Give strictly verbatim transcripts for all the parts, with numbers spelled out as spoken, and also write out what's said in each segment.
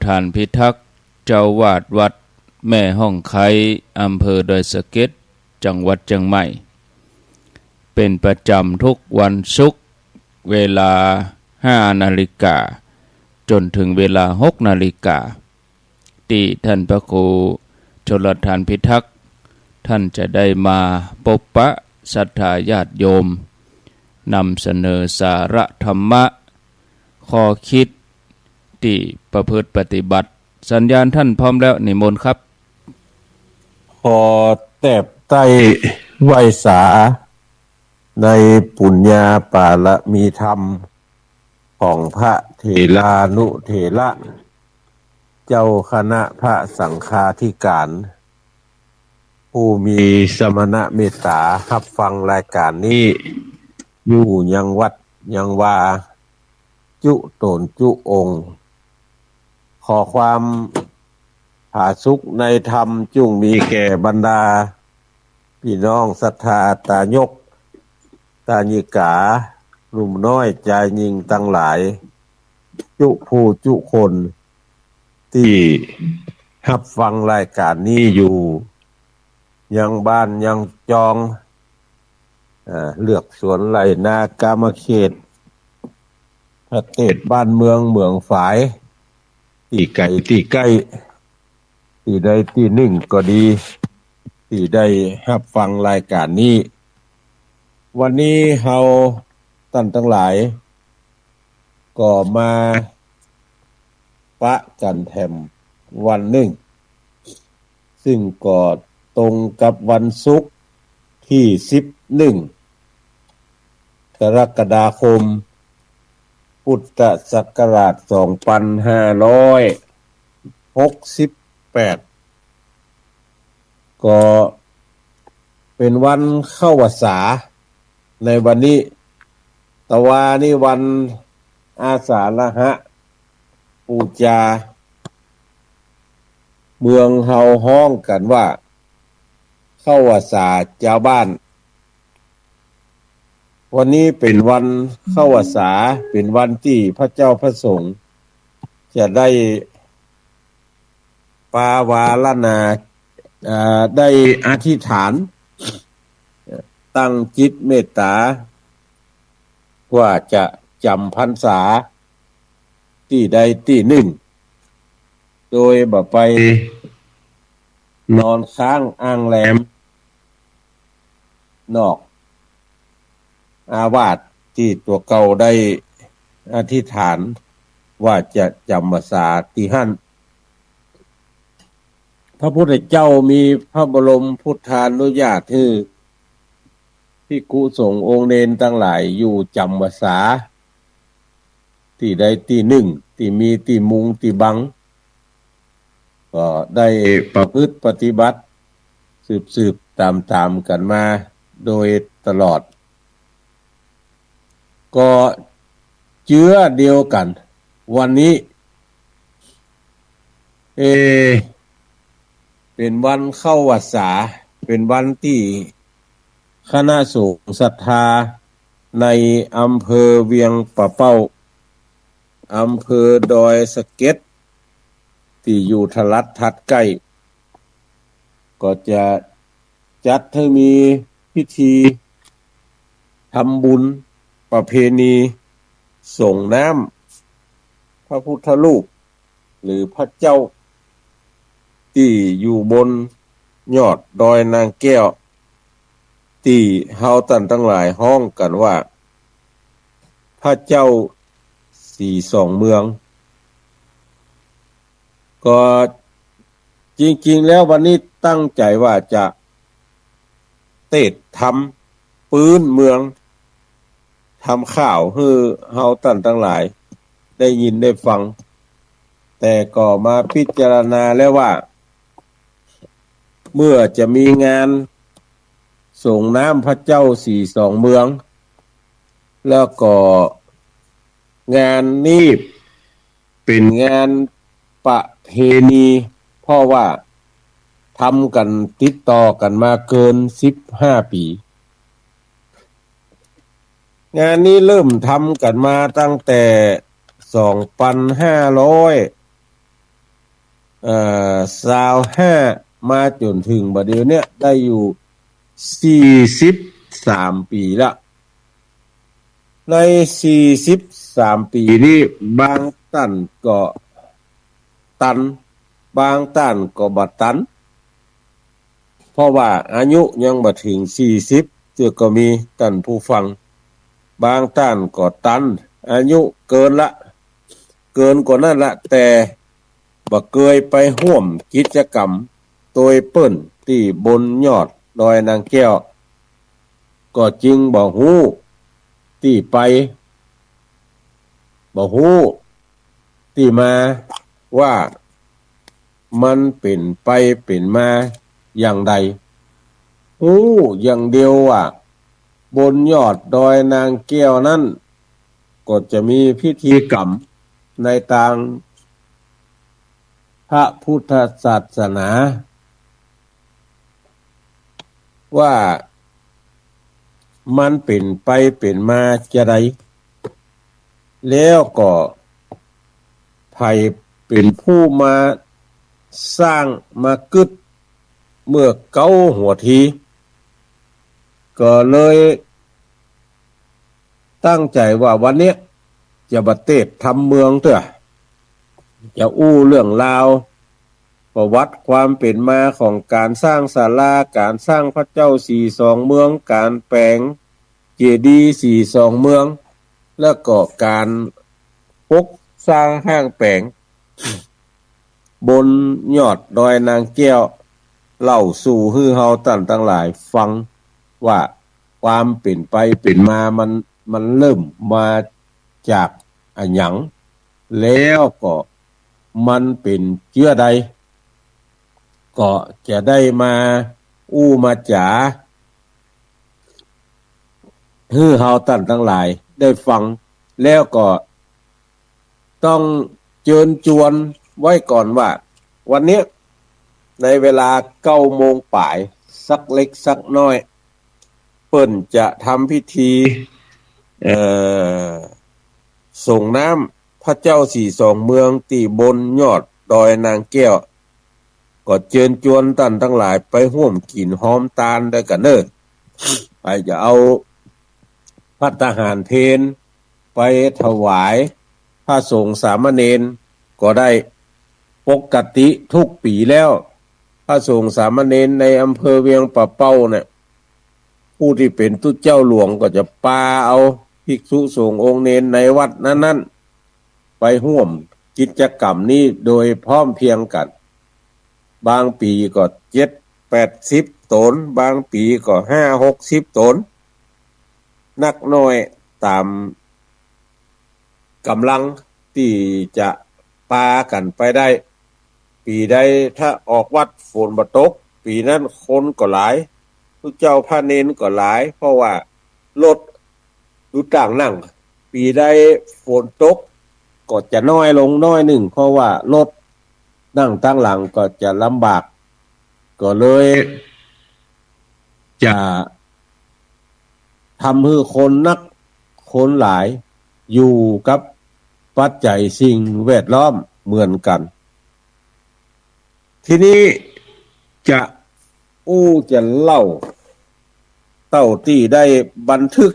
ฐานพิทักษ์ เจ้าอาวาสวัดแม่ฮ่องไคร้ อำเภอดอยสะเก็ด จังหวัดเจียงใหม่ เป๋นประจ๋ำทุกวันศุกร์ เวลาห้านาฬิกา จ๋นเถิงเวลาหกนาฬิกา ตี้ต้านพระครูชลทานพิทักษ์ ต้านจะได้มาปบปะศรัทธาญาติโยม นำเสนอสาระธรรมะ ข้อคิดตี้ประพฤติปฏิบัติ สัญญาณต้านพร้อมแล้ว นิมนต์ครับ ขอแตบใต้ไหว้สา ในปุญญาปารมีธรรม ของพระเถรานุเถระ เจ้าคณะพระสังฆาธิการ ผู้มีสมณเมตต๋าฮับฟังรายก๋านนี้ อยู่ยังวัดยังวา จุ๊ต๋นจุ๊องค์ ขอความผาสุกในธรรมจุ่งมีแก่บรรดาปี้น้องศรัทธาตายก ตายิกา หนุ่มน้อยจายญิงตังหลาย จุ๊ผู้จุ๊คน ตี้ฮับฟังรายก๋านนี้อยู่ ยังบ้านยังจอง อ่า เฮือกสวนไฮ่นากามาเขต ประเทศบ้านเมืองเหมืองฝาย ตี้ไก๋ตี้ใก้ ตี้ใดตี้นึ่งก็ดี ตี้ได้ฮับฟังรายก๋านนี้ วันนี้เฮาต้านตังหลาย ก็มาปะกั๋นแถมวันนึ่ง ซึ่งก็ตรงกับวันศุกร์ตี้สิบเอ็ด กรกฎาคม พุทธศักราชสองปันห้าร้อยหกสิบแปด ก็เป๋นวันเข้าพรรษาในวันนี้ ตะวานี้วันอาสาฬหะปู๋จา เมืองเฮาฮ้องกั๋นว่าเข้าพรรษาจาวบ้าน วันนี้เป๋นวันเข้าพรรษา เป๋นวันตี้พระเจ้าพระสงฆ์จะได้ปาวารณา อ่า ได้อธิษฐาน ตั้งจิตเมตต๋า ว่าจะจ๋ำพรรษาตี้ใดตี้นึ่ง โดยบ่ไปนอนค้างอ้างแรม นอกอาวาสตี้ตั๋วเก่าได้อธิษฐานว่าจะจ๋ำพรรษาตี้หั้น พระพุทธเจ้ามีพระบรมพุทธานุญาตหื้อภิกขุสงฆ์องค์เณรตังหลายอยู่จ๋ำพรรษาตี้ใดตี้นึ่ง ตี้มีตี้มุงตี้บัง ก็ได้ประพฤติปฏิบัติสืบๆต๋ามๆกั๋นมาโดยตลอด ก็เจื้อเดียวกั๋น วันนี้ เอ เป๋นวันเข้าพรรษา เป๋นวันตี้คณะสงฆ์ศรัทธาในอำเภอเวียงป่าเป้า อำเภอดอยสะเก็ด ตี้อยู่ทะลัดถัดใก้ ก็จะจัดหื้อมีพิธีทำบุญประเพณีส่งน้ำพระพุทธรูป หรือพระเจ้า ตี้อยู่บนยอดดอยนางแก้ว ตี้เฮาต้านตังหลายฮ้องกั๋นว่า พระเจ้าสีสองเมือง ก็จริงๆแล้ววันนี้ตั้งใจ๋ว่าจะเตสน์ทำปื๊นเมือง ทำข่าวหื้อเฮาต้านตังหลายได้ยินได้ฟัง แต่ก็มาพิจารณาแล้วว่า เมื่อจะมีงานส่งน้ำพระเจ้าสีสองเมือง แล้วก็งานนี้เป๋นงานประเพณี เพราะว่าทำกั๋นติดต่อกั๋นมาเกินสิบห้าปี๋ งานนี้เริ่มทำกั๋นมาตั้งแต่สองปันห้าร้อย เอ่อ ซาวห้า มาจ๋นเถิงบ่าเดี่ยวเนี้ยได้อยู่สี่สิบสามปี๋ละ ในสี่สิบสามปี๋นี้ บางต้านก็ตัน บางต้านก็บ่ตัน เพราะว่าอายุยังบ่เถิงสี่สิบ เตื้อก็มีต้านผู้ฟัง บางต้านก็ตัน อายุเกินละ เกินกว่านั้นละ แต่บ่เกยไปฮ่วมกิจกรรมตวยเปิ้นตี้บนยอดดอยนางแก้ว ก็จึงบ่ฮู้ตี้ไป บ่ฮู้ตี้มาว่ามันเป๋นไปเป๋นมาอย่างใด ฮู้อย่างเดียวว่าบนยอดดอยนางแก้วนั้น ก็จะมีพิธีกรรมในตางพระพุทธศาสนา ว่ามันเป๋นไปเป๋นมาจาใด แล้วก็ใผเป๋นผู้มาสร้างมากึ๊ดเมื่อเก๊าหัวที ก็เลยตั้งใจ๋ว่าวันเนี้ยจะบ่เตสน์ทำเมืองเตื้อ จะอู้เรื่องราวประวัติความเป๋นมาของก๋านสร้างศาลา ก๋านสร้างพระเจ้าสี่สองเมือง ก๋านแป๋งเจดีย์สี่สองเมือง แล้วก็ก๋านปกสร้างห้างแป๋งบนยอดดอยนางแก้ว เล่าสู่หื้อเฮาต้านตังหลายฟังว่าความเป๋นไปเป๋นมามัน มันเริ่มมาจากอะหยัง แล้วก็มันเป๋นเจื้อใด ก็จะได้มาอู้มาจ๋าหื้อเฮาต้านตังหลายได้ฟัง แล้วก็ต้องเจิญจวนไว้ก่อนว่า วันเนี้ยในเวลาเก้าโมงป๋าย สักเล็กสักน้อย เปิ้นจะทำพิธี เอ่อ ส่งน้ำพระเจ้าสี่สองเมืองตี้บนยอดดอยนางแก้ว ก็เจิญจวนต้านตังหลายไปฮ่วมกิ๋นฮอมตานด้วยกั๋นเน่อ ใผจะเอาภัตตาหารเพลไปถวายพระสงฆ์สามเณรก็ได้ ปกติทุกปี๋แล้ว พระสงฆ์สามเณรในอำเภอเวียงป่าเป้าเนี่ย ผู้ตี้เป๋นตุ๊เจ้าหลวงก็จะปาเอาภิกษุสงฆ์องค์เณรในวัดนั้นๆ ไปฮ่วมกิจกรรมนี้โดยพร้อมเพรียงกั๋น บางปี๋ก็เจ็ดแปดสิบต๋น บางปี๋ก็ห้าหกสิบต๋น นักน้อยต๋าม ก๋ำลังตี้จะปากั๋นไปได้ ปี๋ใดถ้าออกวัดฝนบ่ตก ปี๋นั้นคนก็หลาย ตุ๊เจ้าพระเณรก็หลาย เพราะว่ารถอยู่ตางหน้า ปี๋ใดฝนตกก็จะน้อยลงน้อยนึ่ง เพราะว่ารถนั่งตางหลังก็จะลำบาก ก็เลยจะ ทำหื้อคนนักคนหลายอยู่กับปัจจัยสิ่งแวดล้อมเหมือนกั๋น ทีนี้จะอู้จะเล่าเต้าตี้ได้บันทึก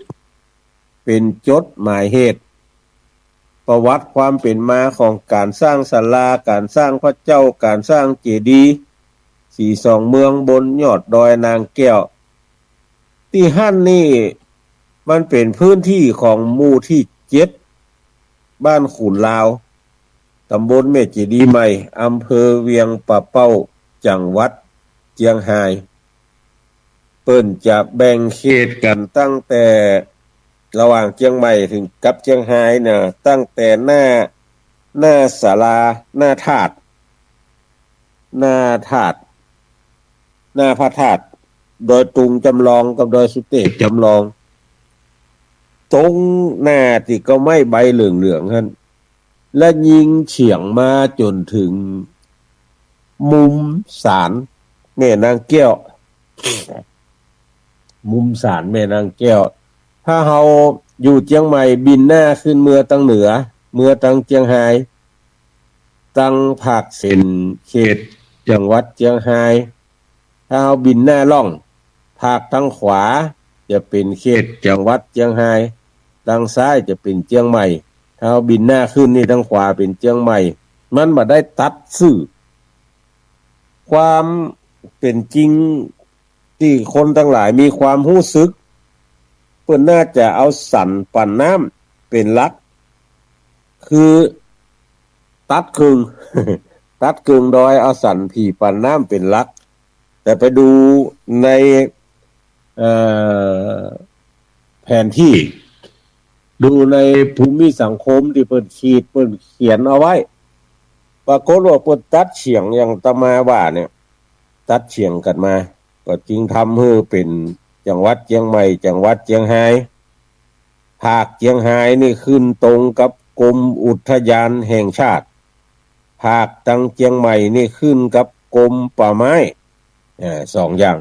เป๋นจดหมายเหตุ ประวัติความเป๋นมาของก๋านสร้างศาลา ก๋านสร้างพระเจ้า ก๋านสร้างเจดีย์สี่สองเมืองบนยอดดอยนางแก้ว ตี้หั้นนี่มันเป๋นพื้นตี้ของหมู่ตี้เจ็ด บ้านขุนลาว ต๋ำบลแม่เจดีย์ใหม่ อำเภอเวียงป่าเป้า จังหวัดเจียงฮาย เปิ้นจะแบ่งเขตกั๋นตั้งแต่ระหว่างเจียงใหม่เถิงกับเจียงฮายน่ะ ตั้งแต่หน้า หน้าศาลา หน้าธาตุ หน้าธาตุ หน้าพระธาตุ ดอยตุงจำลองกับดอยสุเตพจำลอง ตรงหน้าตี้เก๊าไม้ใบเหลืองๆ หั้น และยิงเฉียงมาจ๋นเถิงมุมศาลแม่นางแก้ว มุมศาลแม่นางแก้ว ถ้าเฮาอยู่เจียงใหม่บินหน้าขึ้นเมือตังเหนือ เมือตังเจียงฮาย ตังภาคเส้นเขตจังหวัดเจียงฮาย ถ้าเฮาบินหน้าล่อง ภาคตางขวาจะเป๋นเขตจังหวัดเจียงฮาย ตางซ้ายจะเป๋นเจียงใหม่ ถ้าเฮาบินหน้าขึ้นนี่ตางขวาเป๋นเจียงใหม่ มันบ่ได้ตัดซื่อ ความเป๋นจริงตี้คนตังหลายมีความฮู้สึก เปิ้นน่าจะเอาสันปั่นน้ำเป๋นหลัก คือตัดเกิ่ง ตัดเกิ่งดอยเอาสันผีปั่นน้ำเป๋นหลัก แต่ไปดูใน เอ่อ แผนที่ ดูในภูมิสังคมตี้เปิ้นขีดเปิ้นเขียนเอาไว้ ปรากฏว่าเปิ้นตัดเฉียงอย่างอาตมาว่าเนี่ย ตัดเฉียงกั๋นมา ก็จึงทำหื้อเป๋นจังหวัดเจียงใหม่ จังหวัดเจียงฮาย ภาคเจียงฮายนี่ขึ้นตรงกับกรมอุทยานแห่งชาติ ภาคตางเจียงใหม่นี่ขึ้นกับกรมป่าไม้ อ่า สองอย่าง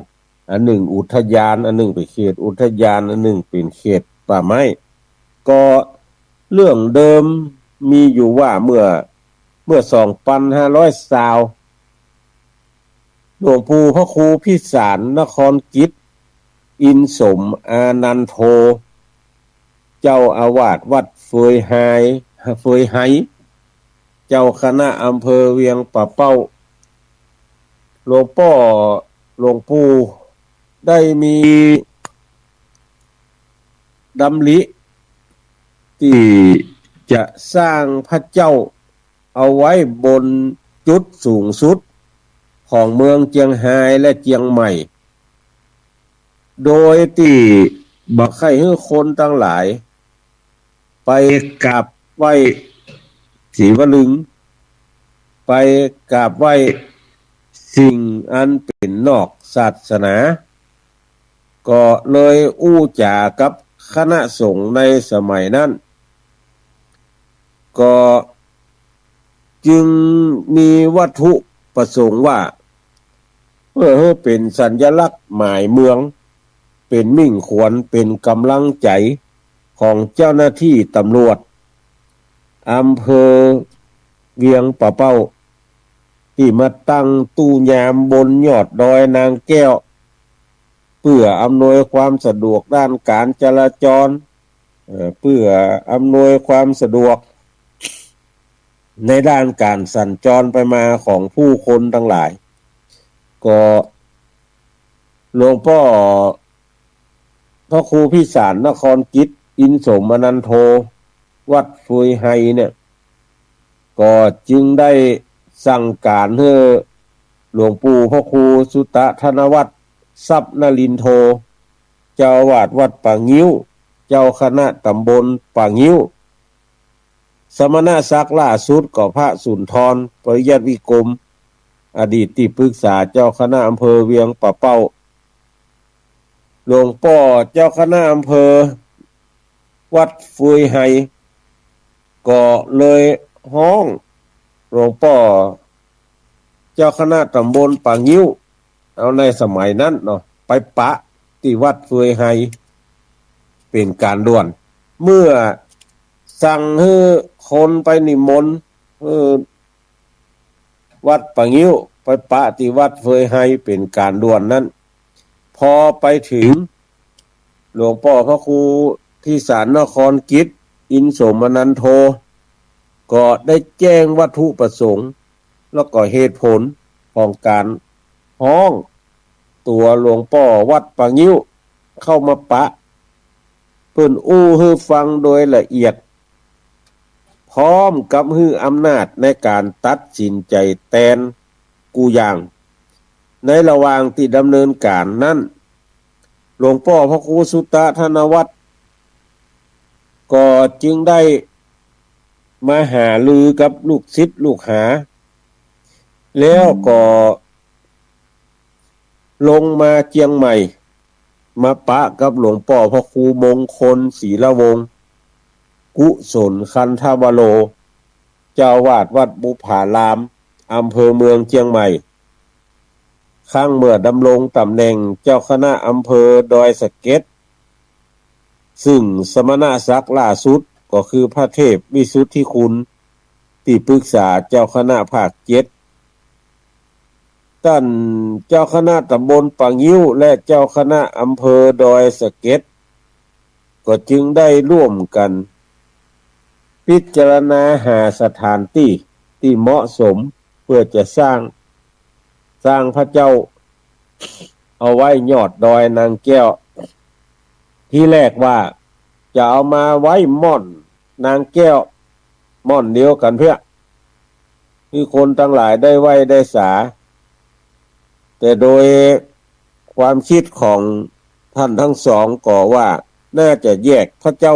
อันนึ่งอุทยาน อันนึ่งเป๋นเขตอุทยาน อันนึ่งเป๋นเขตป่าไม้ ก็เรื่องเดิมมีอยู่ว่าเมื่อ เมื่อสองปันห้าร้อยซาว หลวงปู่พระครูพิสารนครกิจ อินสมอานันโท เจ้าอาวาสวัดเฟยไฮ เฟยไฮ เจ้าคณะอำเภอเวียงป่าเป้า หลวงป้อ หลวงปู่ได้มีดำริตี้จะสร้างพระเจ้าเอาไว้บนจุดสูงสุดของเมืองเจียงฮายและเจียงใหม่ โดยตี้บ่ใค่หื้อคนตังหลายไปกราบไหว้ศรีวลึง ไปกราบไหว้สิ่งอันเป๋นนอกศาสนา ก็เลยอู้จ๋ากับคณะสงฆ์ในสมัยนั้น ก็จึงมีวัตถุประสงค์ว่า เพื่อหื้อเป๋นสัญลักษณ์หมายเมือง เป๋นมิ่งขวัญ เป๋นก๋ำลังใจ๋ของเจ้าหน้าตี้ตำรวจอำเภอเวียงป่าเป้า ตี้มาตั้งตู้ยามบนยอดดอยนางแก้ว เพื่ออำนวยความสะดวกด้านก๋านจราจร เอ่อ เพื่ออำนวยความสะดวกในด้านก๋านสัญจรไปมาของผู้คนตังหลาย ก็หลวงป้อพระครูพิสารนครกิจ อินสมอานันโท วัดเฟยไฮเนี่ย ก็จึงได้สั่งก๋านหื้อหลวงปู่พระครูสุตะธนวัฒน์ ทรัพย์นลินโท เจ้าอาวาสวัดป่างิ้ว เจ้าคณะตำบลป่างิ้ว สมณศักดิ์ล่าสุดก็พระสุนทร ปริยัติวิกรม อดีตตี้ปรึกษาเจ้าคณะอำเภอเวียงป่าเป้า หลวงป้อเจ้าคณะอำเภอวัดเฟยไฮ ก็เลยฮ้องหลวงป้อเจ้าคณะตำบลป่างิ้ว เอาในสมัยนั้นเนาะ ไปปะตี้วัดเฟยไฮ เป๋นก๋านด่วน เมื่อสั่งหื้อคนไปนิมนต์ เออ วัดป่างิ้ว ไปปะตี้วัดเฟยไฮเป๋นก๋านด่วนนั้น พอไปเถิง หลวงป้อพระครูพิสารนครกิจ อินสมอานันโท ก็ได้แจ้งวัตถุประสงค์ แล้วก็เหตุผลของก๋านฮ้องตั๋วหลวงป้อวัดป่างิ้วเข้ามาปะ เปิ้นอู้หื้อฟังโดยละเอียด พร้อมกับหื้ออำนาจในก๋านตัดสินใจ๋แตนกู้อย่าง ในระหว่างตี้ดำเนินก๋านนั้น หลวงป้อพระครูสุตะธนวัฒน์ ก็จึงได้มาหารือกับลูกศิษย์ลูกหา แล้วก็ลงมาเจียงใหม่ มาปะกับหลวงป้อพระครูมงคลศิลวงศ์ กุศลคันธวโร เจ้าอาวาสวัดบุพาราม อำเภอเมืองเจียงใหม่ ครั้งเมื่อดำรงตำแหน่งเจ้าคณะอำเภอดอยสะเก็ด ซึ่งสมณศักดิ์ล่าสุดก็คือพระเทพวิสุทธิคุณ ตี้ปึกษาเจ้าคณะภาคเจ็ด ต้านเจ้าคณะต๋ำบลป่างิ้ว และเจ้าคณะอำเภอดอยสะเก็ด ก็จึงได้ร่วมกั๋นพิจารณาหาสถานตี้ตี้เหมาะสม เปื้อจะสร้าง สร้างพระเจ้าเอาไว้ยอดดอยนางแก้ว ทีแรกว่าจะเอามาไว้ม่อนนางแก้ว ม่อนเดียวกั๋นเปื้อ หื้อคนตังหลายได้ไหว้ได้สา แต่โดยความกึ๊ดของต้านตังสองก็ว่าน่าจะแยกพระเจ้า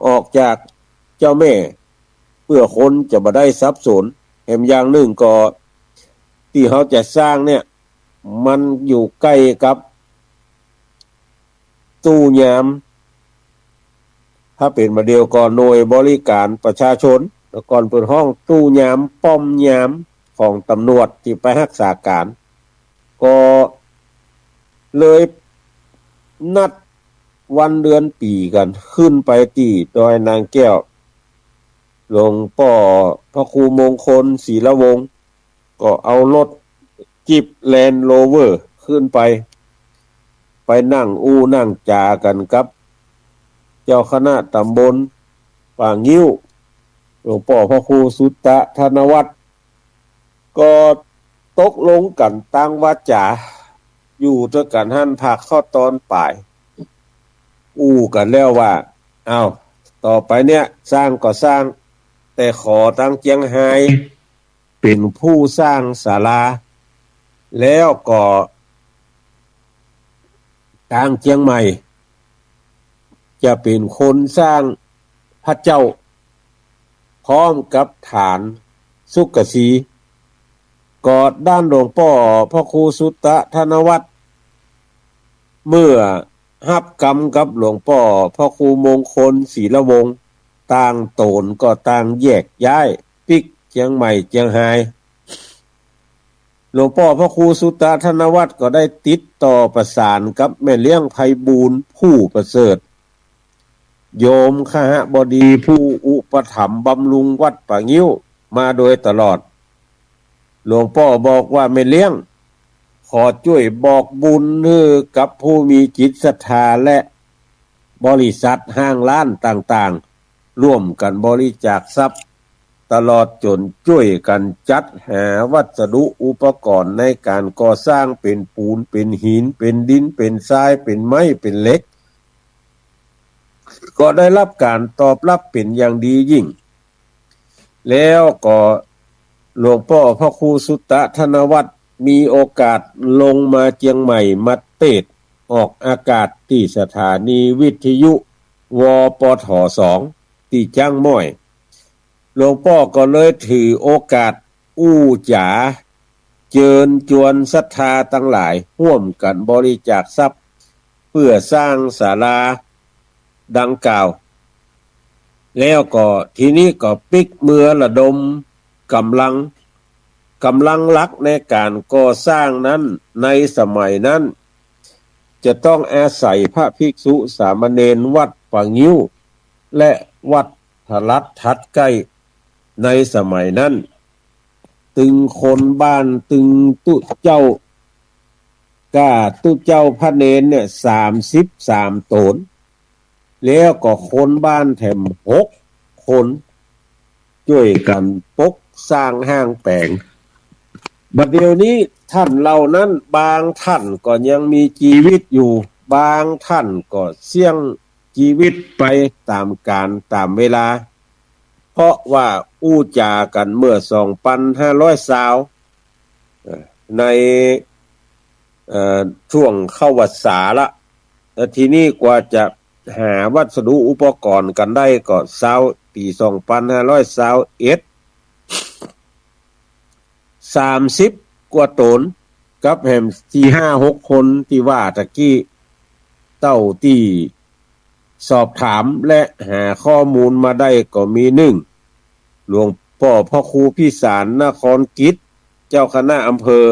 ออกจากเจ้าแม่ เปื้อคนจะบ่ได้สับสน แหมอย่างนึ่งก็ตี้เฮาจะสร้างเนี่ย มันอยู่ใก้กับ ตู้ยาม ถ้าเป๋นบ่าเดี่ยวก็หน่วยบริการประชาชน แต่ก่อนเปิ้นฮ้องตู้ยาม ป้อมยามของต๋ำรวจตี้ไปฮักษาก๋าน ก็เลยนัดวันเดือนปี๋กั๋น ขึ้นไปตี้ดอยนางแก้ว หลวงป้อพระครูมงคลศิลวงศ์ ก็เอารถจี๊ปแลนด์โรเวอร์ขึ้นไป ไปนั่งอู้นั่งจ๋ากั๋นกับเจ้าคณะต๋ำบลป่างิ้ว หลวงป้อพระครูสุตตะธนวัฒน์ ก็ตกลงกั๋นตางวาจ๋า อยู่ตวยกั๋นหั้นพาข้าวตอนป๋าย อู้กั๋นแล้วว่า อ้าว ต่อไปเนี่ยสร้างก็สร้าง แต่ขอตางเจียงฮายเป๋นผู้สร้างศาลา แล้วก็ตางเจียงใหม่จะเป๋นคนสร้างพระเจ้า พร้อมกับฐานสุกสี ก็ด้านหลวงป้อพระครูสุตตะธนวัฒน์ เมื่อฮับกำกับหลวงป้อพระครูมงคลศิลวงศ์ ต่างต๋นก็ต่างแยกย้ายปิ๊กเจียงใหม่เจียงฮาย หลวงป้อพระครูสุตตะธนวัฒน์ก็ได้ติดต่อประสานกับแม่เลี้ยงไพบูลย์ผู้ประเสริฐ โยมคหบดีผู้อุปถัมภ์บำรุงวัดป่างิ้วมาโดยตลอด หลวงป้อบอกว่า แม่เลี้ยง ขอจ้วยบอกบุญหื้อกับผู้มีจิตศรัทธาและบริษัทห้างร้านต่างๆ ร่วมกั๋นบริจาคทรัพย์ ตลอดจ๋นจ้วยกั๋นจัดหาวัสดุอุปกรณ์ในก๋านก่อสร้าง เป๋นปูน เป๋นหิน เป๋นดิน เป๋นทราย เป๋นไม้ เป๋นเหล็ก ก็ได้ฮับก๋านตอบฮับเป๋นอย่างดียิ่ง แล้วก็หลวงป้อพระครูสุตตะธนวัฒน์มีโอกาสลงมาเจียงใหม่มาเตสน์ออกอากาศตี้สถานีวิทยุ วปท สอง ตี้จ๊างม้อย หลวงป้อก็เลยถือโอกาสอู้จ๋าเจิญจวนศรัทธาตังหลายฮ่วมกั๋นบริจาคทรัพย์เปื้อสร้างศาลาดังกล่าว แล้วก็ทีนี้ก็ปิ๊กเมือระดมก๋ำลัง ก๋ำลังหลักในก๋านก่อสร้างนั้น ในสมัยนั้นจะต้องอาศัยพระภิกษุสามเณรวัดป่างิ้ว และวัด ทะลัดทัดใก้ในสมัยนั้น ตึงคนบ้าน ตึงตุ๊เจ้า ก้าตุ๊เจ้าพระเณรเนี่ย สามสิบสามต๋น แล้วก็คนบ้านแถมหกคน จ้วยกั๋นปกสร้างห้างแป๋ง บัดเดี๋ยวนี้ต้านเหล่านั้นบางต้านก็ยังมีจีวิตอยู่ บางต้านก็เสี้ยง จีวิตไปต๋ามก๋าลต๋ามเวลา เพราะว่าอู้จ๋ากั๋นเมื่อสองปันห้าร้อยซาว เอ่อ ใน เอ่อ ช่วงเข้าวัสสาละ แล้วทีนี้กว่าจะหาวัสดุอุปกรณ์กั๋นได้ก็ซาว ปี๋สองปันห้าร้อยซาวเอ็ด สามสิบกว่าต๋น กับแหมสี่ห้าหกคนตี้ว่าตะกี้ เต้าตี้สอบถามและหาข้อมูลมาได้ก็มี นึ่ง หลวงป้อพระครูพิสารนครกิจ เจ้าคณะอำเภอ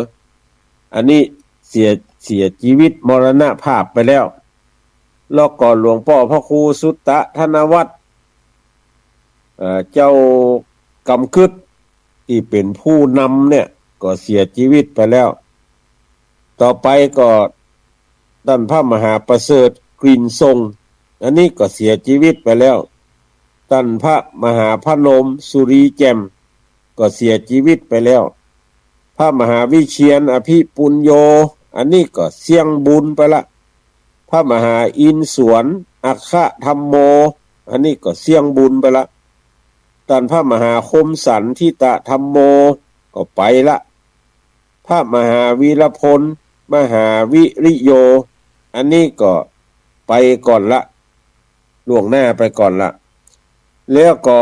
อันนี้เสีย เสียจีวิตมรณภาพไปแล้ว แล้วก็หลวงป้อพระครูสุตตะธนวัฒน์ เอ่อ เจ้า กำกึ๊ด ตี้เป๋นผู้นำเนี่ย ก็เสียจีวิตไปแล้ว ต่อไปก็ต้านพระมหาประเสริฐ กลิ่นทรง อันนี้ก็เสียจีวิตไปแล้ว ต้านพระมหาพนม สุรีแจ่ม ก็เสียจีวิตไปแล้ว พระมหาวิเชียร อภิปุญโญ อันนี้ก็เสี้ยงบุญไปละ พระมหาอินทร์สวน อัคคธัมโม อันนี้ก็เสี้ยงบุญไปละ ต้านพระมหาคมสันต์ ทิตะธัมโม ก็ไปละ พระมหาวีรพล มหาวิริโย อันนี้ก็ไปก่อนละ ล่วงหน้าไปก่อนละ แล้วก็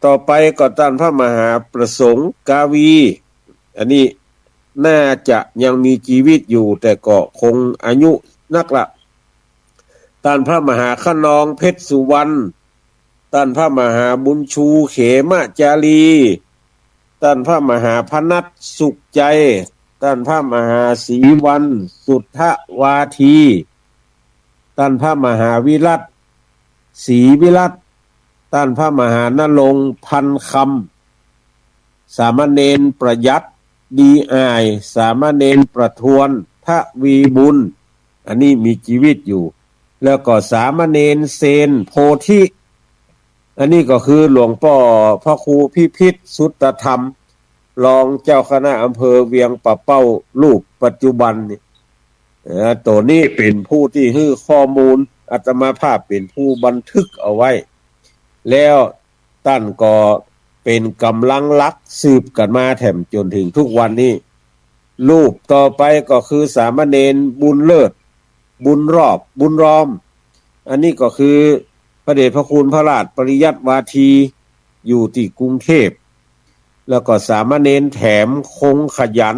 ต่อไปก็ต้านพระมหาประสงค์ กาวี อันนี้น่าจะยังมีจีวิตอยู่ แต่ก็คงอายุนักละ ต้านพระมหาคะนอง เพชรสุวรรณ ต้านพระมหาบุญชู เขมจารี ต้านพระมหาพนัส สุขใจ ต้านพระมหาศรีวรรณ สุทธวาที ต้านพระมหาวิรัต ศรีวิรัต ต้านพระมหานรงค์ พันคำ สามเณรประหยัด ดีอ่าย สามเณรประทวน ทวีบุญ อันนี้มีจีวิตอยู่ แล้วก็สามเณรเสน โพธิ อันนี้ก็คือหลวงป้อพระครูพิพิธ สุตธรรม รองเจ้าคณะอำเภอเวียงป่าเป้า รูปปัจจุบันนี่ เอ่อ โตนี้เป๋นผู้ตี้หื้อข้อมูล อาตมาภาพเป๋นผู้บันทึกเอาไว้ แล้วต้านก็เป๋นก๋ำลังหลักสืบกั๋นมาแถมจ๋นเถิงทุกวันนี้ รูปต่อไปก็คือสามเณรบุญเลิศ บุญรอบ บุญรอม อันนี้ก็คือพระเดชพระคุณพระราชปริยัติวาที อยู่ตี้กรุงเทพฯ แล้วก็สามเณรแถม คงขยัน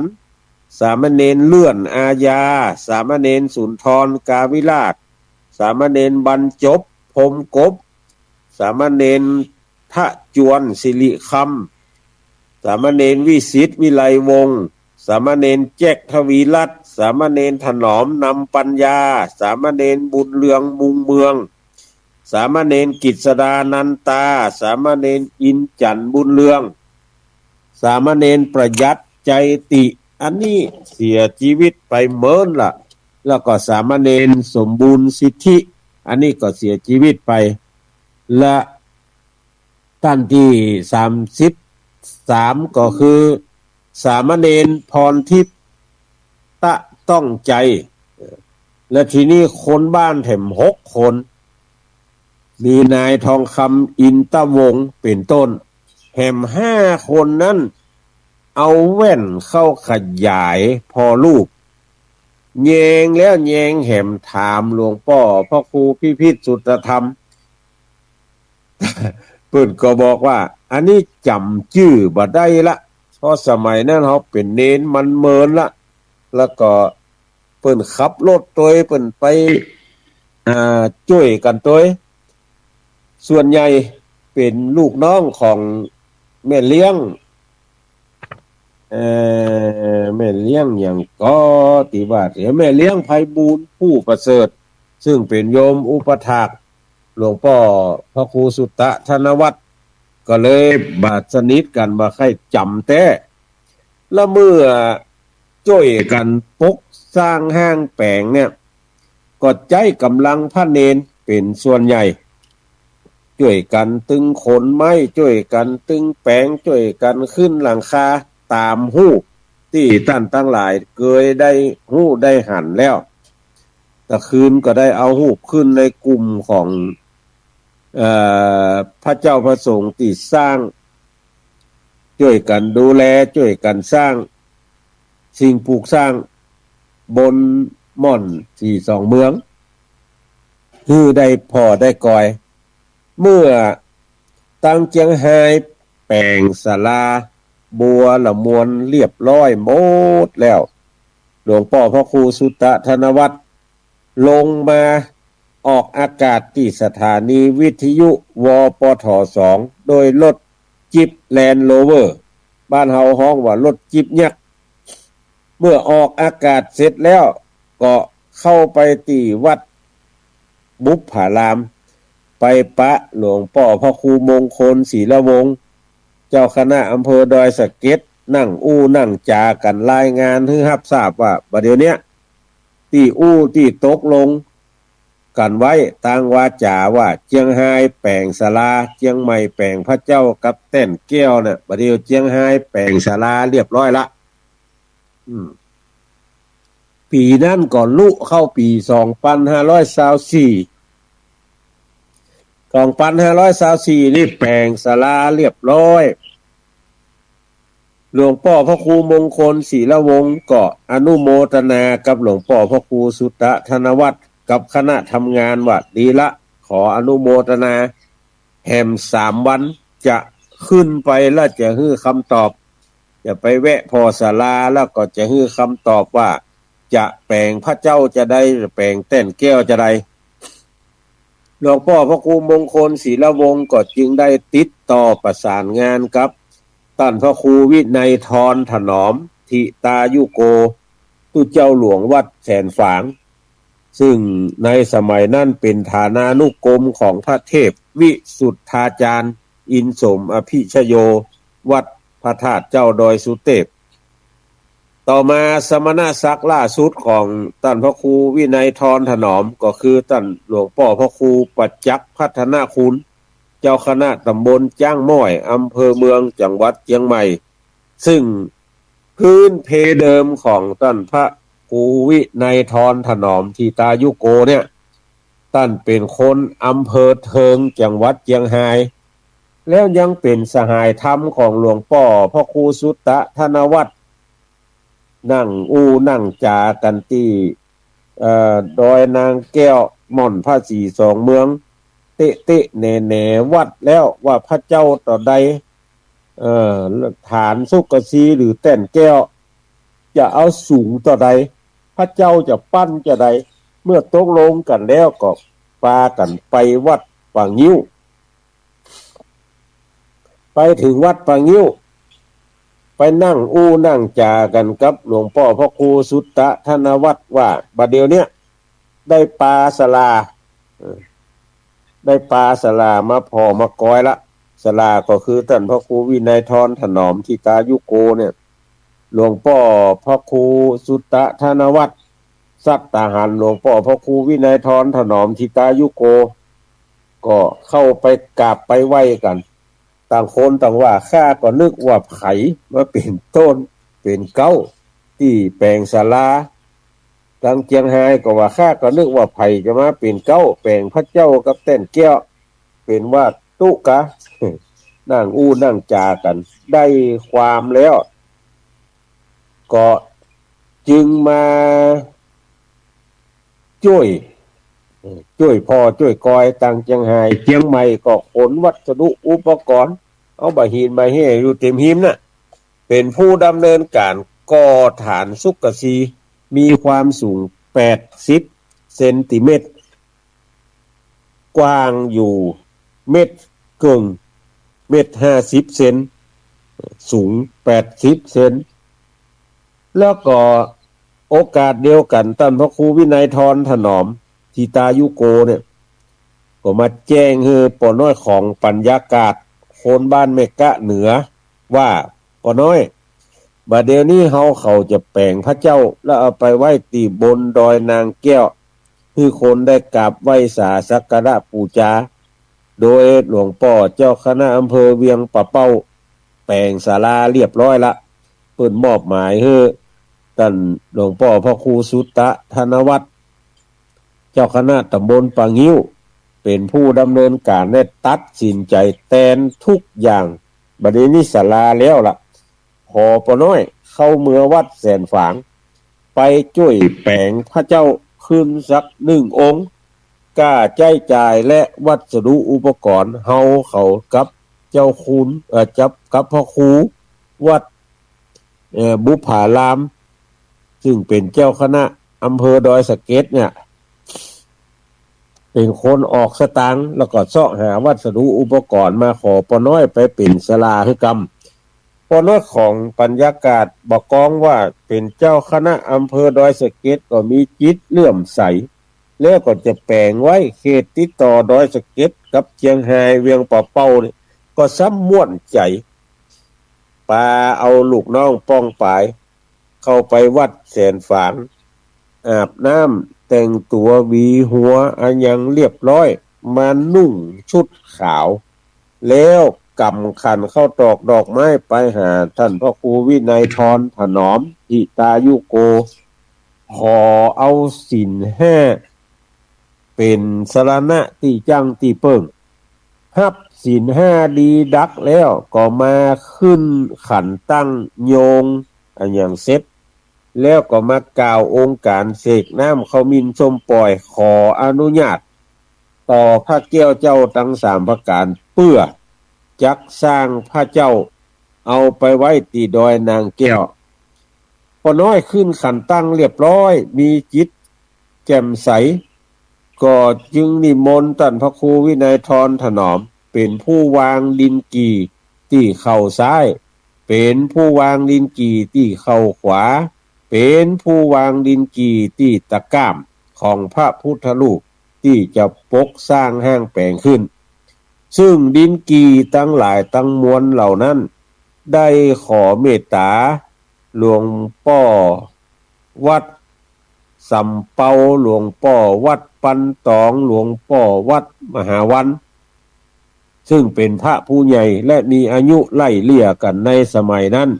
สามเณรเลื่อน อาญา สามเณรสุนทร กาวิราช สามเณรบรรจบ พรหมกบ สามเณรทะจวน สิริคำ สามเณรวิสิทธิ์ วิไลวงศ์ สามเณรแจ็ค ทวีรัตน์ สามเณรถนอม นำปัญญา สามเณรบุญเรือง มุงเมือง สามเณรกฤษดา นันตา สามเณรอินทร์จันทร์ บุญเรือง สามเณรประหยัด ใจติ อันนี้เสียจีวิตไปเมินละ แล้วก็สามเณรสมบูรณ์ สิทธิ อันนี้ก็เสียจีวิตไป และต้านตี้สามสิบสาม ก็คือสามเณรพรทิพย์ ตะต้องใจ และทีนี้คนบ้านแถมหกคน มีนายทองคำ อินทวงศ์ เป๋นต้น แถมห้าคนนั้น เอาแว่นเข้าขยายผ่อรูป แยงแล้วแยงแถมถามหลวงป้อพระครูพิพิธ สุตธรรม เปิ้นก็บอกว่า อันนี้จ๋ำจื้อบ่ได้ละ เพราะสมัยนั้นเฮาเป๋นเณรมันเมินละ แล้วก็เปิ้นขับรถตวย เปิ้นไป อ่า จ้วยกั๋นตวย ส่วนใหญ่เป๋นลูกน้องของแม่เลี้ยง เอ่อ แม่เลี้ยงหยังก่อ ตี้ว่าเสีย แม่เลี้ยงไพบูลย์ ผู้ประเสริฐ ซึ่งเป๋นโยมอุปัฏฐากหลวงป้อพระครูสุตตะ ธนวัฒน์ ก็เลยบ่สนิทกั๋น บ่ใค่จ๋ำแต๊ และเมื่อจ้วยกั๋นปกสร้างห้างแป๋งเนี่ย ก็ใจ๊ก๋ำลังพระเณรเป๋นส่วนใหญ่ จ้วยกั๋นตึงขนไม้ จ้วยกั๋นตึงแป๋ง จ้วยกั๋นขึ้นหลังคา ต๋ามฮูปตี้ต้านตังหลายเกยได้ฮู้ได้หันแล้ว ตะคืนก็ได้เอาฮูปขึ้นในกลุ่มของ เอ่อ พระเจ้าพระสงฆ์ตี้สร้าง จ้วยกั๋นดูแล จ้วยกั๋นสร้างสิ่งปลูกสร้างบนม่อนสี่สองเมือง หื้อได้ผ่อได้กอย เมื่อตังเจียงฮายแป๋งศาลาบัวละมวลเรียบร้อยหมดแล้ว หลวงป้อพระครูสุตตะ ธนวัฒน์ ลงมาออกอากาศตี้สถานีวิทยุ วปท สอง โดยรถจิ๊ปแลนด์โรเวอร์ บ้านเฮาฮ้องว่ารถจิ๊ปยักษ์ เมื่อออกอากาศเสร็จแล้ว ก็เข้าไปตี้วัดบุพพาราม ไปปะหลวงป้อพระครูมงคล ศีลวงศ์ เจ้าคณะอำเภอดอยสะเก็ด นั่งอู้นั่งจ๋ากั๋นรายงานหื้อฮับทราบว่า บ่าเดี่ยวเนี้ย ตี้อู้ตี้ตกลงกั๋นไว้ตางวาจ๋าว่า เจียงฮายแป๋งศาลา เจียงใหม่แป๋งพระเจ้ากับแต้นแก้วน่ะ บ่าเดี่ยวเจียงฮายแป๋งศาลาเรียบร้อยละ อืม ปี๋นั้นก็ลุเข้าปี๋สองปันห้าร้อยซาวสี่ สองปันห้าร้อยซาวสี่นี่แป๋งศาลาเรียบร้อย หลวงป้อพระครูมงคลศิลวงศ์ก็อนุโมตนากับหลวงป้อพระครูสุตตะธนวัฒน์กับคณะทำงานว่า ดีละ ขออนุโมตนา แหมสามวันจะขึ้นไปแล้วจะหื้อคำตอบ จะไปแวะผ่อศาลาแล้วก็จะหื้อคำตอบว่า จะแป๋งพระเจ้าจาใด แป๋งแต้นแก้วจาใด หลวงป้อพระครูมงคลศิลวงศ์ก็จึงได้ติดต่อประสานงานกับต้านพระครูวินัยธรถนอม ธิตายุโก ตุ๊เจ้าหลวงวัดแสนฝาง ซึ่งในสมัยนั้นเป๋นฐานานุกรมของพระเทพวิสุทธาจารย์ อินสมอภิชโย วัดพระธาตุเจ้าดอยสุเตพ ต่อมาสมณศักดิ์ล่าสุดของต้านพระครูวินัยธรถนอม ก็คือต้านหลวงป้อพระครูประจักษ์พัฒนคุณ เจ้าคณะตำบลจ๊างม้อย อำเภอเมือง จังหวัดเจียงใหม่ ซึ่งพื้นเพเดิมของต้านพระครูวินัยธรถนอม ธิตายุโกเนี่ย ต้านเป๋นคนอำเภอเทิง จังหวัดเจียงฮาย แล้วยังเป๋นสหายธรรมของหลวงป้อพระครูสุตตะธนวัฒน์ นั่งอู้นั่งจ๋ากั๋นตี้ เอ่อ ดอยนางแก้ว ม่อนพระศรีสองเมือง เต๊ะๆ แหน่ๆ วัดแล้วว่าพระเจ้าต๋อใด เอ่อ ฐานสุกสีหรือแต้นแก้ว จะเอาสูงต๋อใด พระเจ้าจะปั้นจาใด เมื่อตกลงกั๋นแล้วก็ปากั๋นไปวัดป่างิ้ว ไปเถิงวัดป่างิ้ว ไปนั่งอู้นั่งจ๋ากั๋นกับหลวงป้อพระครูสุตตะธนวัฒน์ว่า บ่าเดี่ยวเนี้ย ได้ปาศาลา เออ ได้ปาศาลามาผ่อมากอยละ ศาลาก็คือต้านพระครูวินัยธรถนอม ธิตายุโกเนี่ย หลวงป้อพระครูสุตตะธนวัฒน์ สัตตาหารหลวงป้อพระครูวินัยธรถนอม ธิตายุโก ก็เข้าไปกราบไปไหว้กั๋น ต่างคนต่างว่า ข้าก็นึกว่าใผมาเป๋นต้นเป๋นเก๊าตี้แป๋งศาลา ตางเจียงฮายก็ว่า ข้าก็นึกว่าใผจะมาเป๋นเก๊าแป๋งพระเจ้ากับแต้นแก้ว เป๋นว่าตุ๊กะ นั่งอู้นั่งจ๋ากั๋น ได้ความแล้ว ก็จึงมาจ้วย เอ่อ จ้วยผ่อจ้วยกอยตางเจียงฮาย เจียงใหม่ก็ขนวัสดุอุปกรณ์ เอาบ่าหินบ่าแห่อยู่เต็มหิมน่ะ เป๋นผู้ดำเนินก๋านก่อฐานสุกสี มีความสูงแปดสิบเซนติเมตร กว้างอยู่เมตรเกิ่ง เมตรห้าสิบเซน สูงแปดสิบเซน แล้วก็โอกาสเดียวกั๋น ต้านพระครูวินัยธรถนอม ธิตายุโกเนี่ย ก็มาแจ้งหื้อป้อน้อยของปัญญากาศ คนบ้านแม่กะเหนือ ว่า ป้อน้อย บ่าเดี่ยวนี้เฮาเขาจะแป๋งพระเจ้า แล้วเอาไปไว้ตี้บนดอยนางแก้ว หื้อคนได้กราบไหว้สาสักการะปู๋จา โดยหลวงป้อเจ้าคณะอำเภอเวียงป่าเป้า แป๋งศาลาเรียบร้อยละ เปิ้นมอบหมายหื้อต้านหลวงป้อพระครูสุตตะธนวัฒน์ เจ้าคณะตำบลป่างิ้ว เป๋นผู้ดำเนินก๋านและตัดสินใจ๋แตนทุกอย่าง บ่าเดี่ยวนี้ศาลาแล้วละ ขอป้อน้อยเข้าเมือวัดแสนฝาง ไปจ้วยแป๋งพระเจ้าคืนสักหนึ่งองค์ ก้าใจ๊จ่ายและวัสดุอุปกรณ์ เฮาเขากับเจ้าคุณ เอ่อ กับ กับพระครูวัด เอ่อ บุพพาราม ซึ่งเป๋นเจ้าคณะอำเภอดอยสะเก็ดเนี่ย เป๋นคนออกสตางค์ แล้วก็เซาะหาวัสดุอุปกรณ์มาขอป้อน้อยไปเป๋นศาลาหื้อกำ ป้อน้อยของปัญญากาศบ่ากองว่าเป๋นเจ้าคณะอำเภอดอยสะเก็ดก็มีจิตเลื่อมใส แล้วก็จะแป๋งไว้เขตติดต่อดอยสะเก็ดกับเจียงฮายเวียงป่าเป้าเนี่ย ก็ซ้ำม่วนใจ๋ ปาเอาลูกน้องป้องปาย เข้าไปวัดแสนฝาง อาบน้ำแต่งตั๋วหวีหัวอะหยังเรียบร้อย มานุ่งชุดขาว แล้วกำขันข้าวตอกดอกไม้ไปหาต้านพระครูวินัยธรถนอม หิตายุโก ขอเอาศีลห้าเป๋นสรณะตี้จั้งตี้เปิ้ง ฮับศีลห้าดีดักแล้วก็มาขึ้นขันตั้งโยงอะหยังเสร็จ แล้วก็มากล่าวองค์การเสกน้ำขมิ้นส้มป่อย ขออนุญาตต่อพระแก้วเจ้าตังสามประก๋าน เปื้อจักสร้างพระเจ้าเอาไปไว้ตี้ดอยนางแก้ว ป้อน้อยขึ้นขันตั้งเรียบร้อย มีจิตแจ่มใส ก็จึงนิมนต์ต้านพระครูวินัยธรถนอม เป๋นผู้วางดินกี่ตี้เข่าซ้าย เป๋นผู้วางดินกี่ตี้เข่าขวา เป๋นผู้วางดินกี่ตี้ตะก้ามของพระพุทธรูปตี้จะปกสร้างห้างแป๋งขึ้น ซึ่งดินกี่ตังหลายตังมวลเหล่านั้น ได้ขอเมตต๋าหลวงป้อวัดสำเปา หลวงป้อวัดปันตอง หลวงป้อวัดมหาวัน ซึ่งเป๋นพระผู้ใหญ่และมีอายุไล่เลี่ยกั๋นในสมัยนั้น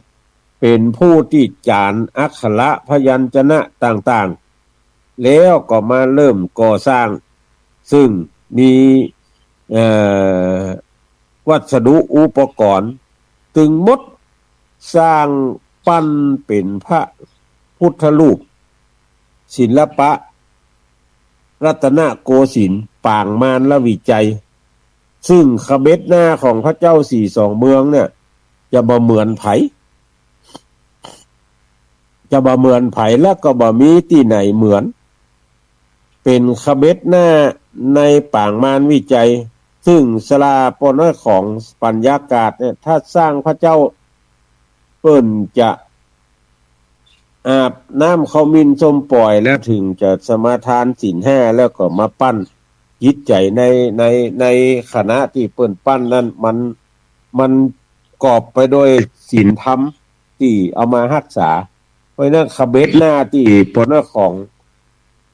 เป๋นผู้ตี้จ๋ารอักขระพยัญชนะต่างๆ แล้วก็มาเริ่มก่อสร้าง ซึ่งมี เอ่อ วัสดุอุปกรณ์ตึงหมด สร้างปั้นเป๋นพระพุทธรูป ศิลปะรัตนโกสินทร์ ปางมารวิชัย ซึ่งขเบ็ดหน้าของพระเจ้าสี่สองเมืองเนี่ย จะบ่เหมือนใผ จะบ่เหมือนใผ แล้วก็บ่มีตี้ไหนเหมือน เป๋นขเบ็ดหน้าในปางมารวิชัย ซึ่งศาลาป้อน้อยของปัญญากาศเนี่ย ถ้าสร้างพระเจ้าเปิ้นจะอาบน้ำขมิ้นส้มป่อย แล้วถึงจะสมาทานศีลห้า แล้วก็มาปั้น จิตใจ๋ใน ใน ในขณะตี้เปิ้นปั้นนั้น มัน มันกอบไปด้วยศีลธรรมตี้เอามาฮักษา เพราะฉะนั้นขเบ็ดหน้าตี้ป้อน้อยของ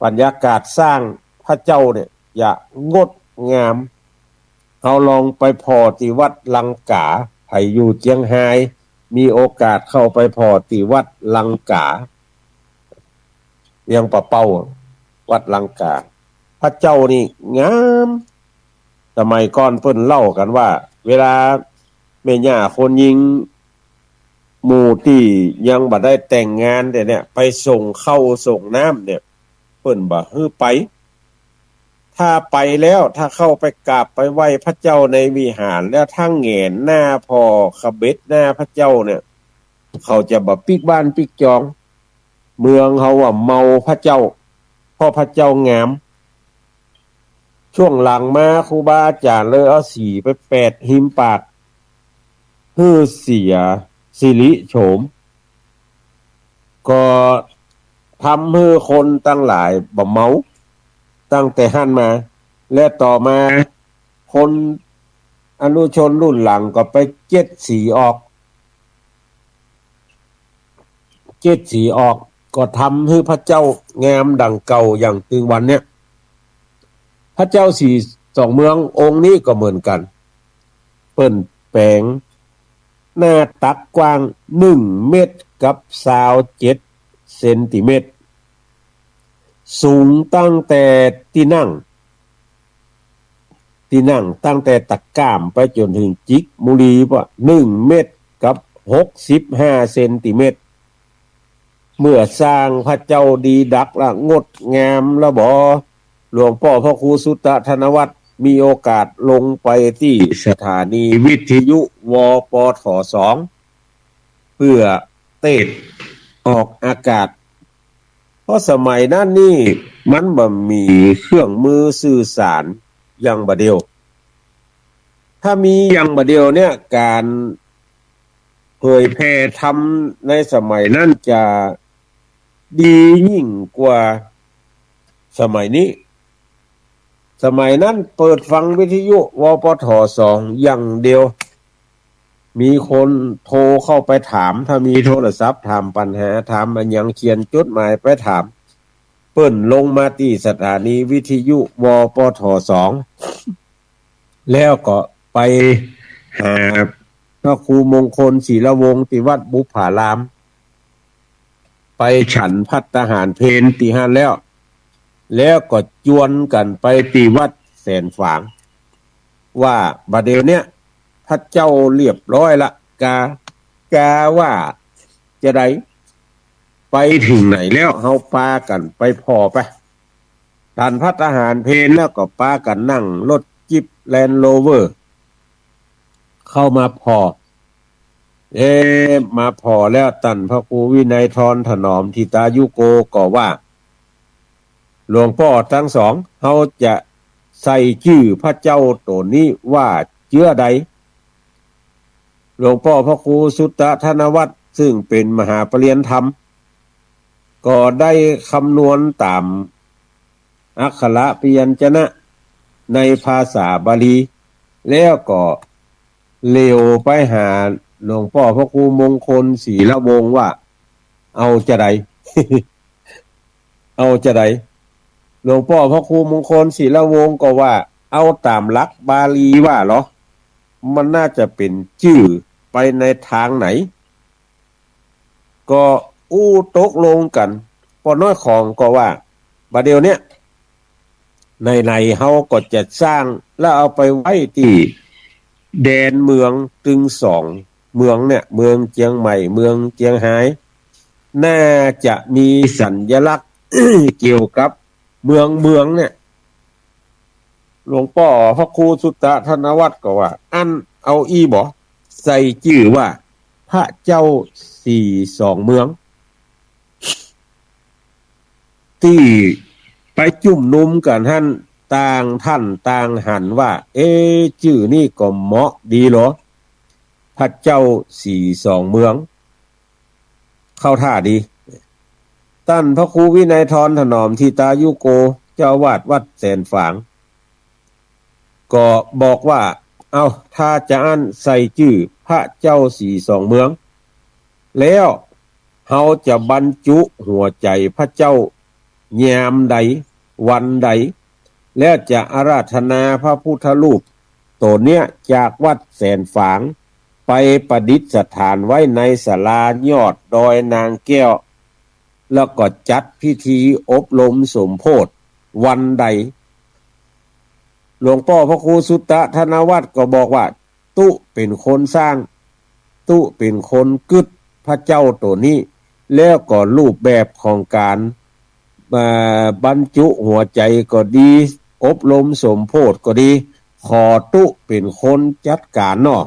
ปัญญากาศสร้างพระเจ้าเนี่ย จะงดงาม เฮาลองไปผ่อตี้วัดลังกา ใผอยู่เจียงฮาย มีโอกาสเข้าไปผ่อตี้วัดลังกา เวียงป่าเป้า วัดลังกา พระเจ้านี่งาม สมัยก่อนเปิ้นเล่ากั๋นว่า เวลาแม่ย่าคนยิง หมู่ตี้ยังบ่ได้แต่งงานแต่เนี่ย ไปส่งข้าวส่งน้ำเนี่ย เปิ้นบ่หื้อไป ถ้าไปแล้ว ถ้าเข้าไปกราบไปไหว้พระเจ้าในวิหาร แล้วถ้าแหงนหน้าผ่อขเบ็ดหน้าพระเจ้าเนี่ย เขาจะบ่ปิ๊กบ้านปิ๊กจอง เมืองเฮาว่าเมาพระเจ้า เพราะพระเจ้างาม ช่วงหลังมาครูบาอาจ๋ารย์เลยเอาสีไปแปดฮิมปาก หื้อเสียสิริโฉม ก็ทำหื้อคนตังหลายบ่เมา ตั้งแต่หั้นมา และต่อมาคนอนุชนรุ่นหลังก็ไปเจ็ดสีออก เจ็ดสีออก ก็ทำหื้อพระเจ้างามดั่งเก่าอย่างตึงวันเนี้ย พระเจ้าสี่สองเมืององค์นี้ก็เหมือนกั๋น เปิ้นแป๋งหน้าตักกว้างหนึ่งเมตรกับซาวเจ็ดเซนติเมตร สูงตั้งแต่ตี้นั่ง ตี้นั่งตั้งแต่ตะก้ามไปจ๋นเถิงจิกมุลีปะ หนึ่งเมตรกับหกสิบห้าเซนติเมตร เมื่อสร้างพระเจ้าดีดักละ งดงามละบ่ หลวงป้อพระครูสุตตะธนวัฒน์มีโอกาสลงไปตี้สถานีวิทยุ วปท สอง เปื้อเตสน์ออกอากาศ เพราะสมัยนั้นนี่มันบ่มีเครื่องมือสื่อสารอย่างบ่าเดี่ยว ถ้ามีอย่างบ่าเดี่ยวเนี่ย ก๋านเผยแผ่ธรรมในสมัยนั้นจะดียิ่งกว่าสมัยนี้ สมัยนั้นเปิดฟังวิทยุ วปท สอง อย่างเดียว มีคนโทรเข้าไปถาม ถ้ามีโทรศัพท์ถามปัญหา ถามอะหยัง เขียนจดหมายไปถาม เปิ้นลงมาตี้สถานีวิทยุ วปท สอง แล้วก็ไปหาพระครูมงคลศิลวงศ์ตี้วัดบุพพาราม ไปฉันภัตตาหารเพลตี้หั้นแล้ว แล้วก็จวนกั๋นไปตี้วัดแสนฝาง ว่าบ่าเดี่ยวเนี้ยพระเจ้าเรียบร้อยละ กา กาว่าจะใด ไปเถิงไหนแล้ว เฮาปากั๋นไปผ่อไป ฉันภัตตาหารเพลแล้วก็ปากั๋นนั่งรถจิ๊บแลนด์โรเวอร์ เข้ามาผ่อ เอ๊ะ มาผ่อแล้ว ต้านพระครูวินัยทรถนอมธิตายุโกก็ว่า หลวงป้อตังสอง เฮาจะใส่จื้อพระเจ้าตั๋วนี้ว่าเจื้อใด หลวงป้อพระครูสุตตะธนวัฒน์ ซึ่งเป๋นมหาปริญญาธรรม ก็ได้คำนวณต๋ามอักขระพยัญชนะในภาษาบาลี แล้วก็เหลียวไปหาหลวงป้อพระครูมงคลศิลวงศ์ว่า เอาจะใด เอาจะใด หลวงป้อพระครูมงคลศิลวงศ์ก็ว่า เอาต๋ามหลักบาลีว่าเหรอ มันน่าจะเป๋นจื้อไปในตางไหน ก็อู้ตกลงกั๋น ป้อน้อยขอมก็ว่า บ่าเดี่ยวเนี้ย ไหนๆ เฮาก็จะสร้าง แล้วเอาไปไว้ตี้แดนเมืองตึงสองเมืองเนี่ย เมืองเจียงใหม่ เมืองเจียงฮาย น่าจะมีสัญลักษณ์ เกี่ยวกับเมืองเมืองเนี่ย หลวงป้อพระครูสุตตะธนวัฒน์ก็ว่า อั้นเอาอี้บ่ ใส่จื้อว่าพระเจ้าสี่สองเมือง ตี้ไปจุมนุมกั๋นหั้น ต่างท่านต่างหันว่า เอ๊ะ จื้อนี้ก็เหมาะดีเหรอ พระเจ้าสี่สองเมือง เข้าท่าดี ต้านพระครูวินัยทรถนอมธิตายุโก เจ้าอาวาสวัดแสนฝาง ก็บอกว่า เอ้า ถ้าจะอั้นใส่จื้อพระเจ้าสี่สองเมือง แล้วเฮาจะบรรจุหัวใจ๋พระเจ้ายามใดวันใด แล้วจะอาราธนาพระพุทธรูปตั๋วเนี้ยจากวัดแสนฝาง ไปประดิษฐานไว้ในศาลายอดดอยนางแก้ว แล้วก็จัดพิธีอบรมสมโภชวันใด หลวงป้อพระครูสุตตะธนวัฒน์ก็บอกว่า ตุ๊เป๋นคนสร้าง ตุ๊เป๋นคนกึ๊ดพระเจ้าตั๋วนี้ แล้วก็รูปแบบของก๋าน เอ่อ บรรจุหัวใจ๋ก็ดี อบรมสมโภชก็ดี ขอตุ๊เป๋นคนจัดก๋านเนาะ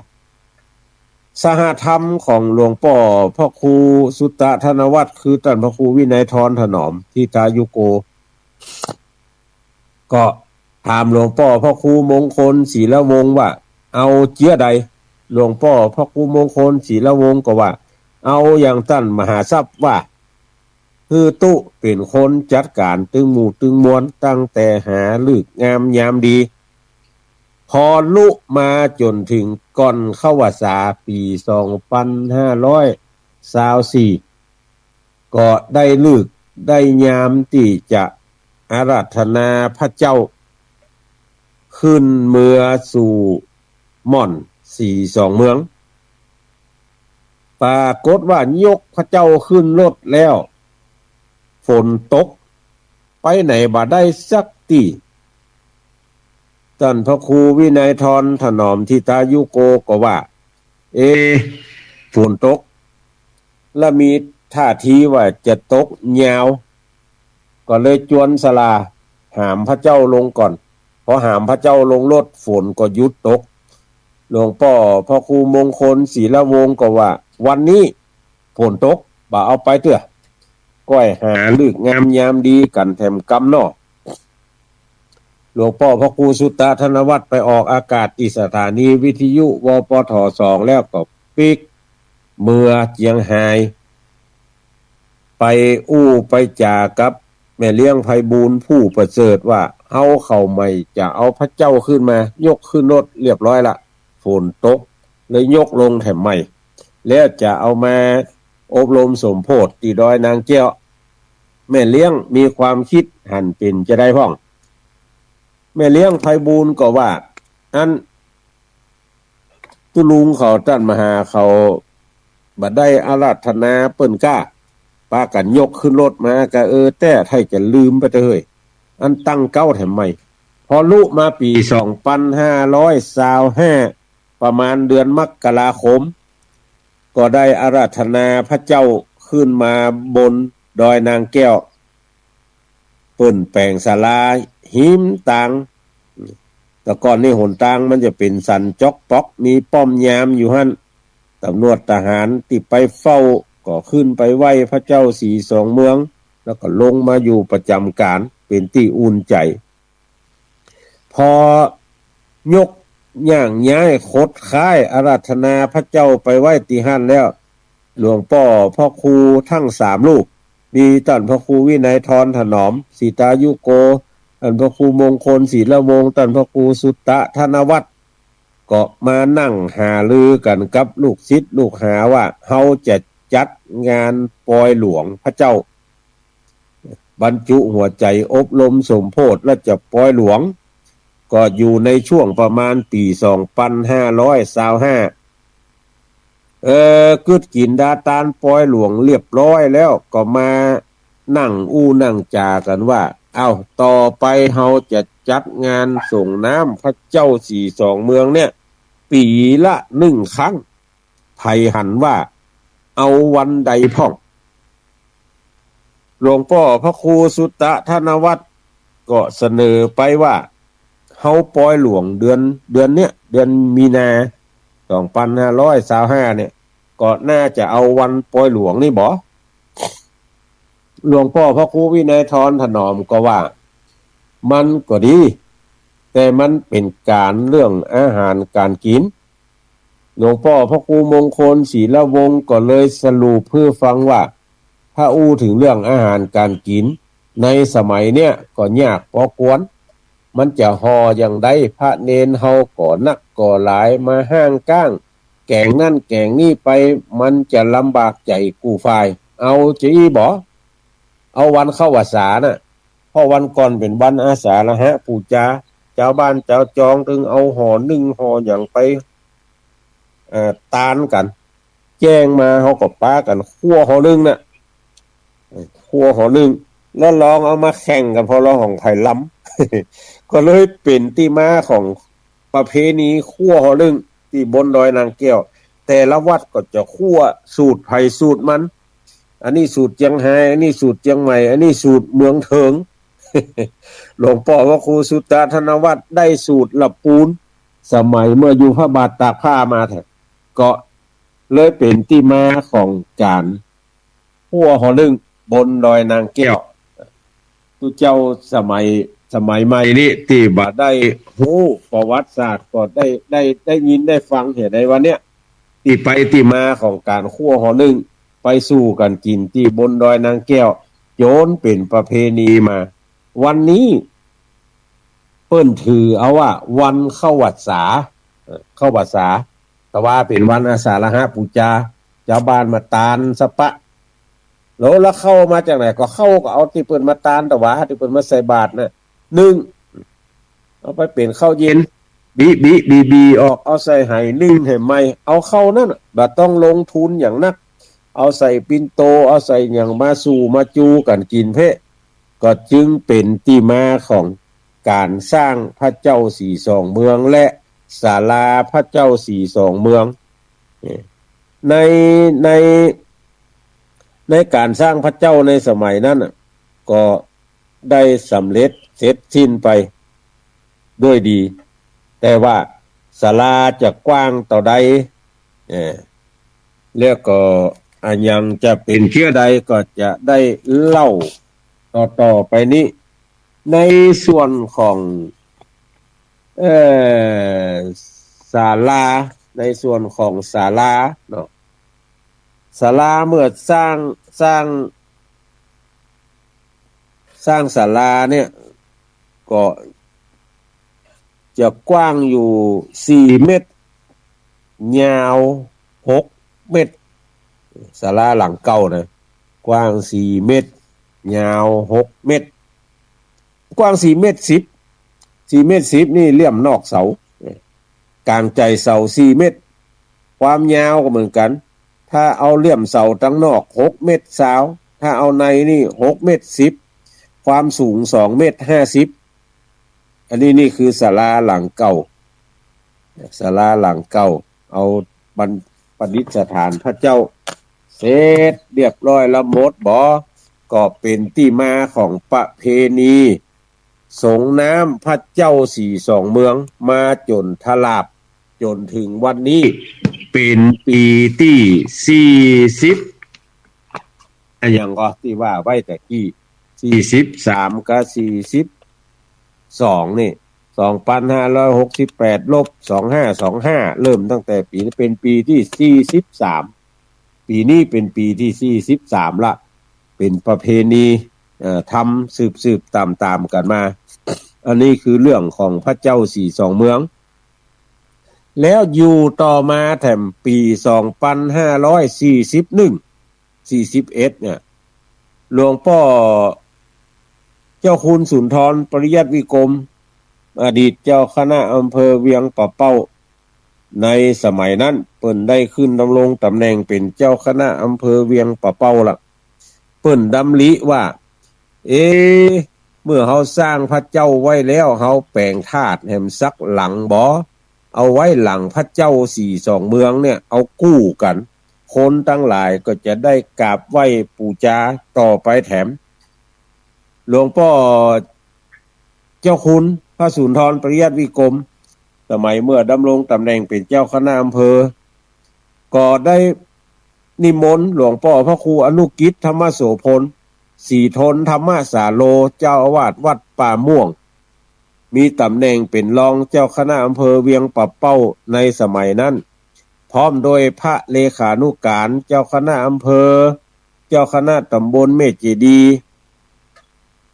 สหธรรมของหลวงป้อพระครูสุตตะธนวัฒน์ คือต้านพระครูวินัยทรถนอมธิตายุโก ก็ถามหลวงป้อพระครูมงคลศิลวงศ์ว่า เอาเจื้อใด หลวงป้อพระครูมงคลศิลวงศ์ก็ว่า เอาอย่างต้านมหาทรัพย์ว่า หื้อตุ๊เป๋นคนจัดก๋านตึงหมู่ตึงมวล ตั้งแต่หาฤกษ์งามยามดี ผ่อลุมาจ๋นเถิงก่อนเข้าพรรษาปี๋สองปันห้าร้อยซาวสี่ ก็ได้ฤกษ์ได้ยามตี้จะอาราธนาพระเจ้า ขึ้นเมือสู่ม่อนสี่สองเมือง ปรากฏว่ายกพระเจ้าขึ้นรถแล้ว ฝนตก ไปไหนบ่ได้สักตี้ ต้านพระครูวินัยทรถนอมธิตายุโกก็ว่า เอ ฝนตก และมีท่าทีว่าจะตกยาว ก็เลยจวนศาลาหามพระเจ้าลงก่อน พอหามพระเจ้าลงรถ ฝนก็หยุดตก หลวงป้อพระครูมงคลศิลวงศ์ก็ว่า วันนี้ฝนตก บ่เอาไปเตื้อ ก้อยหาฤกษ์งามยามดีกั๋นแถมกำเนาะ หลวงป้อพระครูสุตตะธนวัฒน์ไปออกอากาศตี้สถานีวิทยุ วปท สอง แล้วก็ปิ๊กเมือเจียงฮาย ไปอู้ไปจ๋ากับแม่เลี้ยงไพบูลย์ผู้ประเสริฐว่า เฮาเข้าใหม่จะเอาพระเจ้าขึ้นมา ยกขึ้นรถเรียบร้อยละ ฝนตก เลยยกลงแถมใหม่ แล้วจะเอามาอบรมสมโภชตี้ดอยนางแก้ว แม่เลี้ยงมีความกึ๊ดหันเป๋นจาใดพ่อง แม่เลี้ยงไพบูลย์ก็ว่า อันตุ๊ลุงเขาต้านมหาเขาบ่ได้อาราธนาเปิ้นก้า ปากั๋นยกขึ้นรถมา กะเออแต๊ ใค่จะลืมไปเต๊อะเฮ้ย อันตั้งเก๊าแถมใหม่ พอลุมาปี๋สองปันห้าร้อยซาวห้า ประมาณเดือนมกราคม ก็ได้อาราธนาพระเจ้าขึ้นมาบนดอยนางแก้ว เปิ้นแป๋งศาลาฮิมตาง แต่ก่อนนี่หนตางมันจะเป๋นสันจ๊อกป๊อก มีป้อมยามอยู่หั้น ตำรวจทหารตี้ไปเฝ้าก็ขึ้นไปไหว้พระเจ้าสีสองเมือง แล้วก็ลงมาอยู่ประจ๋ำก๋าน เป๋นตี้อุ่นใจ๋ พอยกย่างย้ายขดค้ายอาราธนาพระเจ้าไปไว้ตี้หั้นแล้ว หลวงป้อพระครูทั้งสามรูป มีต้านพระครูวินัยทรถนอม สีตายุโก ต้านพระครูมงคลศิลวงศ์ ต้านพระครูสุตตะธนวัฒน์ ก็มานั่งหารือกั๋นกับลูกศิษย์ลูกหาว่า เฮาจะจัดงานปอยหลวงพระเจ้า บรรจุหัวใจ๋อบรมสมโภชแล้วจะปอยหลวง ก็อยู่ในช่วงประมาณปี๋สองปันห้าร้อยซาวห้า เออ กึ๊ดกิ๋นดาตานปอยหลวงเรียบร้อยแล้ว ก็มานั่งอู้นั่งจ๋ากั๋นว่า เอ้า ต่อไปเฮาจะจัดงานส่งน้ำพระเจ้าสีสองเมืองเนี่ย ปี๋ละนึ่งครั้ง ใผหันว่าเอาวันใดพ่อง หลวงป้อพระครูสุตตะธนวัฒน์ก็เสนอไปว่า เฮาปอยหลวงเดือน เดือนเนี้ย เดือนมีนา สองปันห้าร้อยซาวห้าเนี่ย ก็น่าจะเอาวันปอยหลวงนี่บ่ หลวงป้อพระครูวินัยทรถนอมก็ว่า มันก็ดี แต่มันเป๋นก๋านเรื่องอาหารก๋านกิ๋น หลวงป้อพระครูมงคลศิลวงศ์ก็เลยสรุปหื้อฟังว่า ถ้าอู้เถิงเรื่องอาหารก๋านกิ๋น ในสมัยเนี้ยก็ยากปอควร มันจะห่ออย่างใด พระเณรเฮาก็นักก็หลาย มาห้างก้าง แก๋งนั้นแก๋งนี้ไป มันจะลำบากใจ๋กู้ฝ่าย เอาจะอี้บ่ เอาวันเข้าพรรษาน่ะ เพราะวันก่อนเป๋นวันอาสาฬหปู๋จา จาวบ้านจาวจองตึงเอาห่อนึ่งห่อหยังไป เอ่อ ตานกั๋น แจ้งมาเฮาก็ปากั๋นคั่วห่อนึ่งน่ะ เอ่อ คั่วห่อนึ่ง แล้วลองเอามาแข่งกั๋นพอละของใผลำ ก็เลยเป๋นตี้มาของประเพณีคั่วห่อนึ่งตี้บนดอยนางแก้ว แต่ละวัดก็จะคั่วสูตรใผสูตรมัน อันนี้สูตรเจียงฮาย อันนี้สูตรเจียงใหม่ อันนี้สูตรเมืองเถิง หลวงป้อพระครูสุตตะธนวัฒน์ได้สูตรละปูน สมัยเมื่ออยู่พระบาทตากผ้ามาแท้ ก็เลยเป๋นตี้มาของก๋านคั่วห่อนึ่งบนดอยนางแก้ว ตุ๊เจ้าสมัย สมัยใหม่นี้ตี้บ่ได้ฮู้ประวัติศาสตร์ก็ได้ ได้ ได้ยินได้ฟังเหียในวันเนี้ย ตี้ไปตี้มาของก๋านคั่วห่อนึ่ง ไปสู่ก๋านกิ๋นตี้บนดอยนางแก้ว จ๋นเป๋นประเพณีมา วันนี้เปิ้นถือเอาว่าวันเข้าพรรษา เอ่อ เข้าพรรษา แต่ว่าเป๋นวันอาสาฬหปู๋จา จาวบ้านมาตานสะปะ แล้ว แล้วข้าวมาจากไหน ก็ข้าวก็เอาตี้เปิ้นมาตาน แต่ว่าตี้เปิ้นมาใส่บาตรน่ะ นึ่ง เอาไปเป๋นข้าวเย็น บิ บิ บี บี ออก เอาใส่ไหนึ่งไหใหม่ เอาข้าวนั้นน่ะ บ่ต้องลงทุนหยังนัก เอาใส่ปิ่นโต เอาใส่หยังมาสู่มาจู๋กั๋นกิ๋นเพ่ ก็จึงเป๋นตี้มาของก๋านสร้างพระเจ้าสีสองเมืองและศาลาพระเจ้าสีสองเมือง ใน ใน ในก๋านสร้างพระเจ้าในสมัยนั้นน่ะ ก็ได้สำเร็จเสร็จสิ้นไปด้วยดี แต่ว่าศาลาจะกว้างเต้าใด เอ่อ แล้วก็อะหยังจะเป๋นเจื้อใดก็จะได้เล่าต่อๆ ไปนี้ ในส่วนของ เอ่อ ศาลา ในส่วนของศาลาเนาะ ศาลาเมื่อสร้าง สร้าง สร้างศาลาเนี่ย ก็จะกว้างอยู่สี่เมตร ยาวหกเมตร ศาลาหลังเก่านะ กว้างสี่เมตร ยาวหกเมตร กว้างสี่เมตรสิบ สี่เมตรสิบนี่เลี่ยมนอกเสา ก๋างใจ๋เสาสี่เมตร ความยาวก็เหมือนกั๋น ถ้าเอาเลี่ยมเสาตังนอกหกเมตรซาว ถ้าเอาในนี่หกเมตรสิบ ความสูงสองเมตรห้าสิบ อันนี้นี่คือศาลาหลังเก่า ศาลาหลังเก่า เอาบัน- ประดิษฐานพระเจ้า เสร็จเรียบร้อยแล้วหมดบ่ ก็เป๋นตี้มาของประเพณีสรงน้ำพระเจ้าสี่สองเมือง มาจ๋นถลาบจ๋นเถิงวันนี้ เป๋นปี๋ตี้สี่สิบ อะหยังก็ตี้ว่าไว้ตะกี้ สี่สิบสามกับสี่สิบสองนี่ สองปันห้าร้อยหกสิบแปด ลบ สองห้าสองห้า เริ่มตั้งแต่ปี๋นี้เป๋นปี๋ตี้สี่สิบสาม ปี๋นี้เป๋นปี๋ตี้สี่สิบสามละ เป๋นประเพณี เอ่อ ทำสืบๆ ต๋ามๆ กั๋นมา อันนี้คือเรื่องของพระเจ้าสี่สองเมือง แล้วอยู่ต่อมาแถมปี๋สองปันห้าร้อยสี่สิบเอ็ด สี่สิบเอ็ดเนี่ย หลวงป้อเจ้าคุณสุนทรปริยัติวิกรม อดีตเจ้าคณะอำเภอเวียงป่าเป้า ในสมัยนั้นเปิ้นได้ขึ้นดำรงต๋ำแหน่งเป๋นเจ้าคณะอำเภอเวียงป่าเป้าละ เปิ้นดำริว่า เอ๊ะ เมื่อเฮาสร้างพระเจ้าไว้แล้ว เฮาแป๋งธาตุแหมสักหลังบ่ เอาไว้หลังพระเจ้าสี่สองเมืองเนี่ย เอากู้กั๋น คนตังหลายก็จะได้กราบไหว้ปู๋จาต่อไปแถม หลวงป้อเจ้าคุณพระสุนทรปริยัติวิกรม สมัยเมื่อดำรงต๋ำแหน่งเป๋นเจ้าคณะอำเภอ ก็ได้นิมนต์หลวงป้อพระครูอนุกิจธรรมโสภณ ศรีทนธรรมสาโล เจ้าอาวาสวัดป่าม่วง มีต๋ำแหน่งเป๋นรองเจ้าคณะอำเภอเวียงป่าเป้าในสมัยนั้น พร้อมโดยพระเลขานุการเจ้าคณะอำเภอ เจ้าคณะต๋ำบลแม่เจดีย์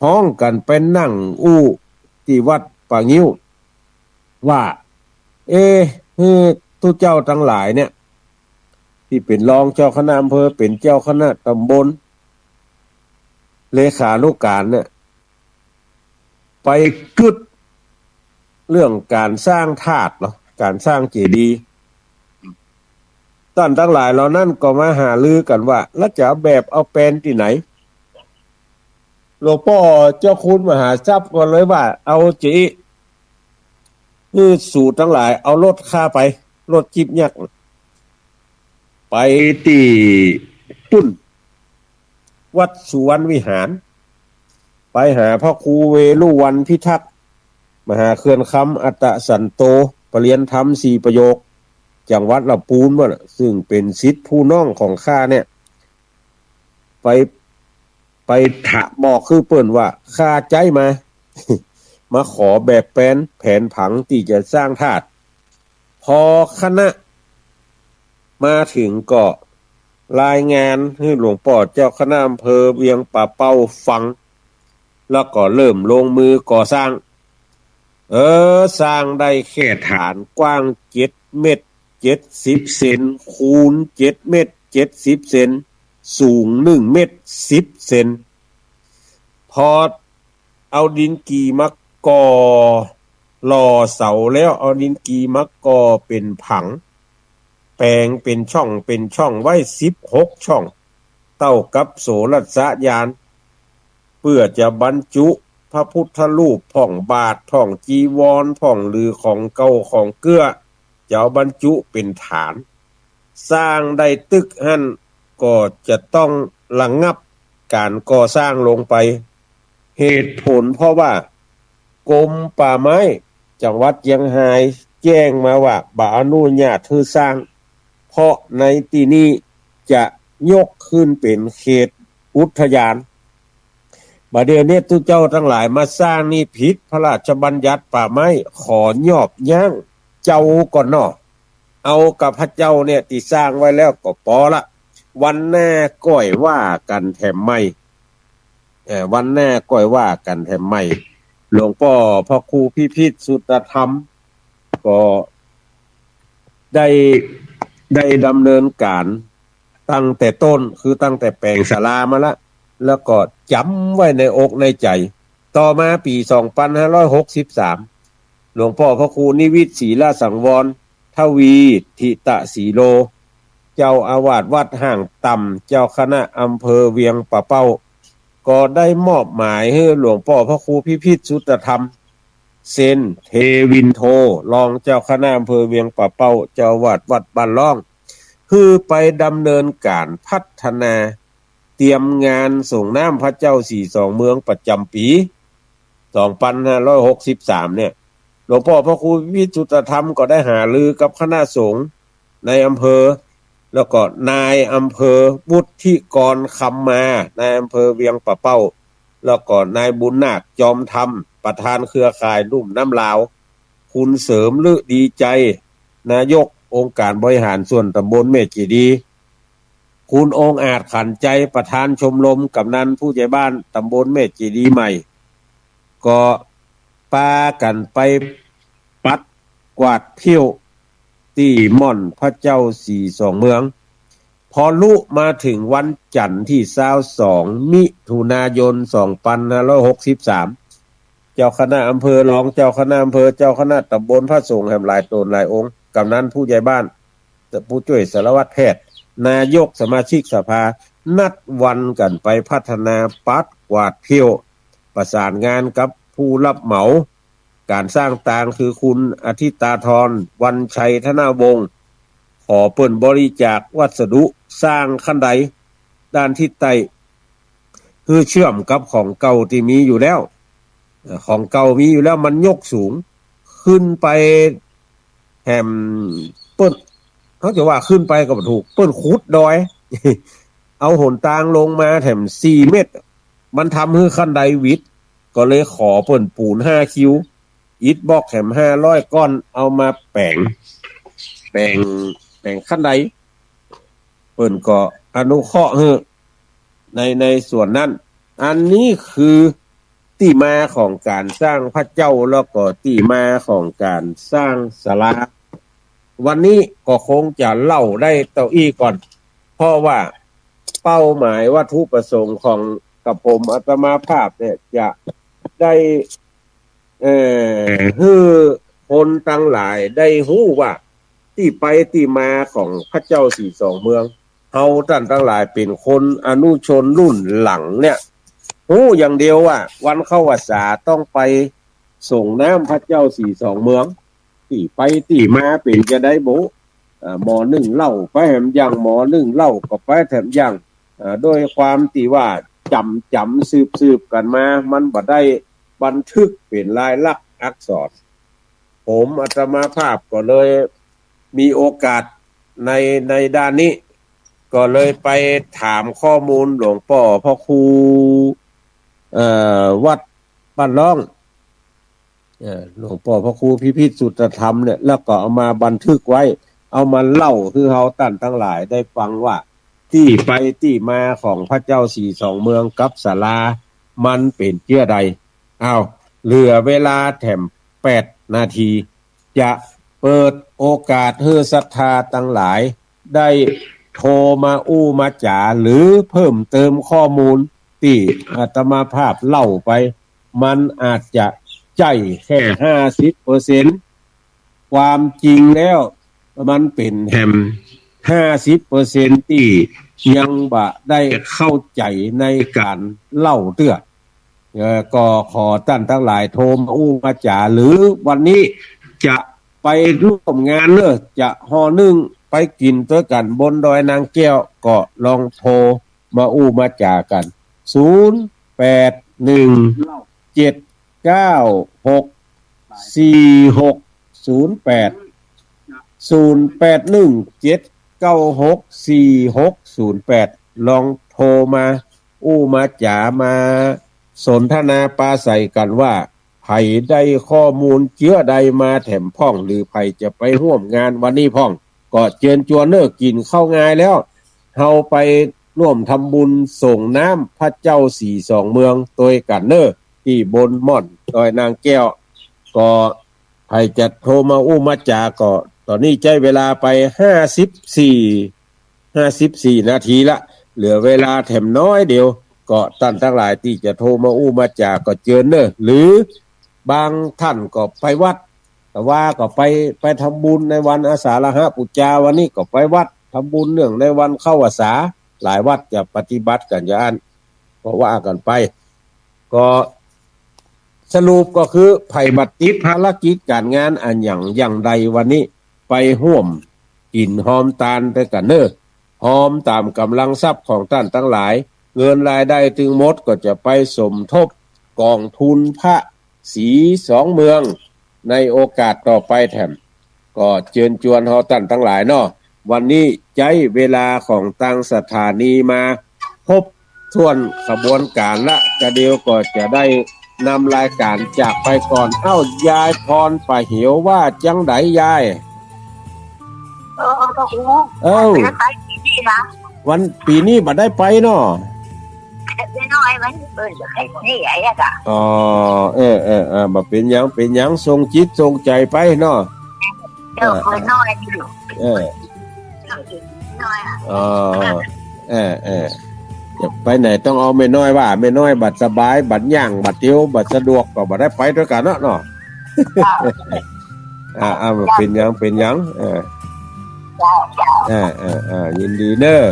ฮ้องกั๋นไปนั่งอู้ตี้วัดป่างิ้ว ว่า เอ๊ะ หื้อตุ๊เจ้าตังหลายเนี่ย ตี้เป๋นรองเจ้าคณะอำเภอ เป๋นเจ้าคณะต๋ำบล เลขานุการเนี่ย ไปกึ๊ดเรื่องก๋านสร้างธาตุเนาะ ก๋านสร้างเจดีย์ ต้านตังหลายเหล่านั้นก็มาหารือกั๋นว่า แล้วจะเอาแบบเอาแปลนตี้ไหน หลวงป้อเจ้าคุณมหาทรัพย์ก็เลยว่า เอาเจาะอี้ หื้อสูตังหลายเอารถข้าไป รถจิ๊บยักษ์ ไปตี้ปุ้น วัดสุวรรณวิหาร ไปหาพระครูเวฬุวัณพิทักษ์ มหาเคื่อนคำอัตตสันโต ประเรียนธรรมสี่ประโยค จังหวัดละปูนบ่าน่ะ ซึ่งเป๋นศิษย์ผู้น้องของข้าเนี่ย ไป ไปถามบอกคือเปิ้นว่า ข้าใจ๊มา มาขอแบบแปลน แผนผังตี้จะสร้างธาตุ พอคณะมาเถิงก็รายงานหื้อหลวงป้อเจ้าคณะอำเภอเวียงป่าเป้าฟัง แล้วก็เริ่มลงมือก่อสร้าง เออ สร้างได้แค่ฐานกว้างเจ็ดเมตรเจ็ดสิบเซน คูณเจ็ดเมตรเจ็ดสิบเซน สูงหนึ่งเมตรสิบเซน พอเอาดินกี่มาก่อ หล่อเสาแล้วเอาดินกี่มาก่อเป๋นผัง แป๋งเป๋นช่องเป๋นช่องไว้สิบหกช่อง เต้ากับโสรสยาน เปื้อจะบรรจุพระพุทธรูปพ่อง บาตรพ่อง จีวรพ่อง หรือของเก่าของเกื้อ จะเอาบรรจุเป๋นฐาน สร้างได้ตึกหั้นก็จะต้องระงับก๋านก่อสร้างลงไป เหตุผลเพราะว่ากรมป่าไม้จังหวัดเจียงฮายแจ้งมาว่าบ่อนุญาตหื้อสร้าง เพราะในตี้นี้จะยกขึ้นเป๋นเขตอุทยาน บ่าเดี่ยวนี้ตุ๊เจ้าตังหลายมาสร้างนี่ผิดพระราชบัญญัติป่าไม้ ขอยอบยั้งเจ้าก่อนเนาะ เอากับพระเจ้าเนี่ยตี้สร้างไว้แล้วก็ปอละ วันหน้าก้อยว่ากั๋นแถมใหม่ เอ่อ วันหน้าก้อยว่ากั๋นแถมใหม่ หลวงป้อพระครูพิพิธสุตธรรม ก็ ได้ ได้ดำเนินก๋านตั้งแต่ต้น คือตั้งแต่แป๋งศาลามาละ แล้วก็จ๋ำไว้ในอกในใจ๋ ต่อมาปี๋สองปันห้าร้อยหกสิบสาม หลวงป้อพระครูนิวิตศรีลสังวร ทวีทิตะสีโล เจ้าอาวาสวัดห้างต่ำ เจ้าคณะอำเภอเวียงป่าเป้า ก็ได้มอบหมายหื้อหลวงป้อพระครูพิพิธสุตธรรม เซน เทวินโท รองเจ้าคณะอำเภอเวียงป่าเป้า เจ้าอาวาสวัดบ้านล่อง หื้อไปดำเนินก๋านพัฒนา เตรียมงานส่งน้ำพระเจ้าสี่สองเมืองประจ๋ำปี๋สองปันห้าร้อยหกสิบสามเนี่ย หลวงป้อพระครูพิพิธสุตธรรมก็ได้หารือกับคณะสงฆ์ในอำเภอ แล้วก็นายอำเภอวุฒิกร คำมา นายอำเภอเวียงป่าเป้า แล้วก็นายบุญนาค จอมธรรม ประธานเครือข่ายลุ่มน้ำลาว คุณเสริม ฤดีชัย นายกองค์การบริหารส่วนตำบลแม่เจดีย์ คุณองอาจ ขันไชย ประธานชมรมกำนันผู้ใหญ่บ้านตำบลแม่เจดีย์ใหม่ ก็ปากั๋นไปปัดกวาดเผี้ยวตี้ม่อนพระเจ้าสี่สองเมือง พอลุมาเถิงวันจั๋นทร์ตี้ซาวสอง มิถุนายน สองปันห้าร้อยหกสิบสาม เจ้าคณะอำเภอ รองเจ้าคณะอำเภอ เจ้าคณะตำบล พระสงฆ์แหมหลายต๋นหลายองค์ กำนันผู้ใหญ่บ้าน ผู้จ้วยสารวัตรแพทย์ นายกสมาชิกสภา นัดวันกั๋นไปพัฒนาปัดกวาดเผี้ยว ประสานงานกับผู้รับเหมาก๋านสร้างตาง คือคุณอธิตาธร วรรณชัยธนวงศ์ ขอเปิ้นบริจาควัสดุสร้างคันไดด้านทิศใต้ หื้อเชื่อมกับของเก่าตี้มีอยู่แล้ว เอ่อ ของเก่ามีอยู่แล้วมันยกสูง ขึ้นไปแหมเปิ้น เขาจะว่าขึ้นไปก็บ่ถูก เปิ้นขุดดอย เอาหนตางลงมาแหมสี่เมตร มันทำหื้อคันไดหวิด ก็เลยขอเปิ้นปูนห้าคิว อิฐบล็อกแหมห้าร้อยก้อน เอามาแป๋ง แป๋ง แป๋งคันได เปิ้นก็อนุเคราะห์หื้อใน ในส่วนนั้น อันนี้คือตี้มาของก๋านสร้างพระเจ้า แล้วก็ตี้มาของก๋านสร้างศาลา วันนี้ก็คงจะเล่าได้เต้าอี้ก่อน เพราะว่าเป้าหมายวัตถุประสงค์ของกับผมอาตมาภาพเนี่ยจะได้ เอ่อ หื้อคนตังหลายได้ฮู้ว่าตี้ไปตี้มาของพระเจ้าสี่สองเมือง เฮาต้านตังหลายเป๋นคนอนุชนรุ่นหลังเนี่ย ฮู้อย่างเดียวว่าวันเข้าพรรษาต้องไปส่งน้ำพระเจ้าสี่สองเมือง ตี้ไปตี้มาเป๋นจาใดบ่ อ่า หม้อนึ่งเหล้าไปแหมยัง หม้อนึ่งเหล้าก็ไปแถมยัง อ่า ด้วยความตี้ว่าจ๋ำจ๋ำสืบสืบกั๋นมา มันบ่ได้บันทึกเป๋นลายลักษณ์อักษร ผมอาตมาภาพก็เลยมีโอกาสใน ในด้านนี้ ก็เลยไปถามข้อมูลหลวงป้อพระครู เอ่อ วัดบ้านล่อง เอ่อ หลวงป้อพระครูพิพิธสุตธรรมเนี่ย แล้วก็เอามาบันทึกไว้ เอามาเล่าหื้อเฮาต้านตังหลายได้ฟังว่า ตี้ไปตี้มาของพระเจ้าสี่สองเมืองกับศาลา มันเป๋นเจื้อใด อ้าว เหลือเวลาแถมแปดนาที จะเปิดโอกาสหื้อศรัทธาตังหลายได้โทรมาอู้มาจ๋า หรือเพิ่มเติมข้อมูลตี้อาตมาภาพเล่าไป มันอาจจะใจ้แค่ห้าสิบเปอร์เซ็นต์ ความจริงแล้วมันเป๋นแหมห้าสิบเปอร์เซ็นต์ตี้ยังบ่ได้เข้าใจ๋ในก๋านเล่าเตื้อ เอ่อ ก็ขอต้านตังหลายโทรมาอู้มาจ๋า หรือวันนี้จะไปร่วมงานเนอะ จะห่อนึ่งไปกิ๋นตวยกั๋นบนดอยนางแก้ว ก็ลองโทรมาอู้มาจ๋ากั๋น ศูนย์แปดหนึ่ง เจ็ดเก้าหก สี่หกศูนย์แปด ศูนย์แปดหนึ่ง เจ็ดเก้าหก สี่หกศูนย์แปด ลองโทรมาอู้มาจ๋า มาสนทนาปราศรัยกั๋นว่า ใผได้ข้อมูลเจื้อใดมาแถมพ่อง หรือใผจะไปฮ่วมงานวันนี้พ่อง ก็เจิญจวนเนอะ กิ๋นข้าวงายแล้ว เฮาไปร่วมทำบุญส่งน้ำพระเจ้าสี่สองเมืองตวยกั๋นเนอะ ตี้บนม่อนดอยนางแก้ว ก็ใผจะโทรมาอู้มาจ๋าก็ ต๋อนนี้ใจ๊เวลาไปห้าสิบสี่ ห้าสิบสี่นาทีละ เหลือเวลาแถมน้อยเดียว ก็ต้านตังหลายตี้จะโทรมาอู้มาจ๋าก็เจิญเน่อ หรือบางต้านก็ไปวัด ตะวาก็ไป ไปทำบุญในวันอาสาฬหปู๋จา วันนี้ก็ไปวัดทำบุญเนื่องในวันเข้าพรรษา หลายวัดจะปฏิบัติกั๋นอย่างอั้น ก็ว่ากั๋นไป ก็สรุปก็คือ ใผบ่ติดภารกิจก๋านงานอะหยังอย่างใดวันนี้ ไปฮ่วมกิ๋นฮอมตานตวยกั๋นเน่อ ฮอมต๋ามก๋ำลังทรัพย์ของต้านตังหลาย เงินรายได้ตึงหมดก็จะไปสมทบก๋องทุนพระศรีสองเมือง ในโอกาสต่อไปแถม ก็เจิญจวนเฮาต้านตังหลายเนาะ วันนี้ใจ๊เวลาของตางสถานีมาครบถ้วนขบวนก๋านละ กะเดียวก็จะได้นำรายก๋านจากไปก่อน เอ้า ยายพรป่าเหวว่าจังใดยาย เออ เออ ก็คง เอ้า ไปปี๋นี้นะ วันปี๋นี้บ่ได้ไปเนาะ เด็กน้อยมัน เออ นี่ไอ้อะกะ อ๋อ เออ เออ เออ บ่เป๋นหยัง เป๋นหยัง ส่งจิตส่งใจ๋ไปเนาะ เออ เด็กน้อยอยู่ เออ น้อยอะ อ๋อ เออ เออ จะไปไหนต้องเอาแม่น้อยว่า แม่น้อยบ่สบาย บ่ย่าง บ่เตียว บ่สะดวก ก็บ่ได้ไปตวยกั๋นเนาะ เนาะ เจ้า อ่า อ่า บ่เป๋นหยัง เป๋นหยัง เออ เจ้า เจ้า เออ เออ เออ ยินดีเน่อ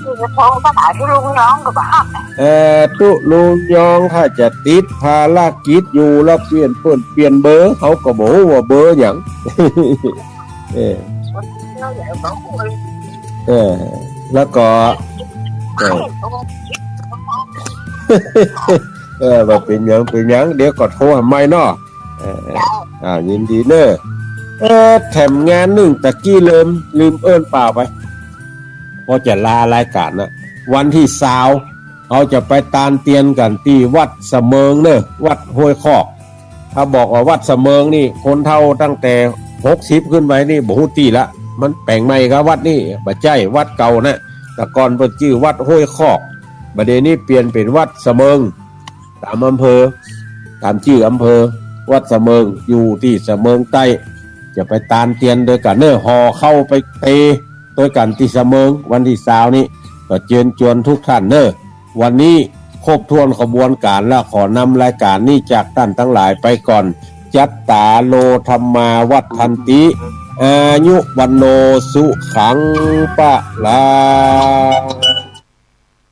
นี่ก็โทรมาหาตุ๊ลุงยองก็บ่ฮับ เออ ตุ๊ลุงยอง ถ้าจะติดภารกิจอยู่แล้วเปลี่ยนเปิ้นเปลี่ยนเบอร์ เขาก็บ่ฮู้ว่าเบอร์หยัง เออ เออ แล้วก็ เออ เออ บ่เป๋นหยัง เป๋นหยัง เดี๋ยวก็โทรหาใหม่เนาะ เออ เออ อ่า ยินดีเน่อ เออ แถมงานนึ่งตะกี้ลืม ลืมเอิ้นป่าวไป เพราะจะลารายก๋านนะ วันตี้ซาว เฮาจะไปตานเตียนกั๋นตี้วัดเสมิงเน่อ วัดห้วยคอก ถ้าบอกว่าวัดเสมิงนี่ คนเฒ่าตั้งแต่หกสิบขึ้นไปนี่บ่ฮู้ตี้ละ มันแป๋งใหม่กับวัดนี่ บ่ใจ้วัดเก่านะ แต่ก่อนเปิ้นจื้อวัดห้วยคอก บ่าเดี่ยวนี้เปลี่ยนเป๋นวัดเสมิง ต๋ามอำเภอ ต๋ามจื้ออำเภอ วัดเสมิง อยู่ตี้เสมิงใต้ จะไปตานเตียนตวยกั๋นเน่อ ห่อข้าวไปเตตวยกั๋นตี้เสมิง วันตี้ซาวนี้ ก็เจิญจวนกู้ต้านเน่อ วันนี้ครบถ้วนขบวนก๋านแล้ว ขอนำรายก๋านนี้จากต้านตังหลายไปก่อน จัตตาโร ธัมมา วัฑฒันติ อายุ วัณโณ สุขัง พะลัง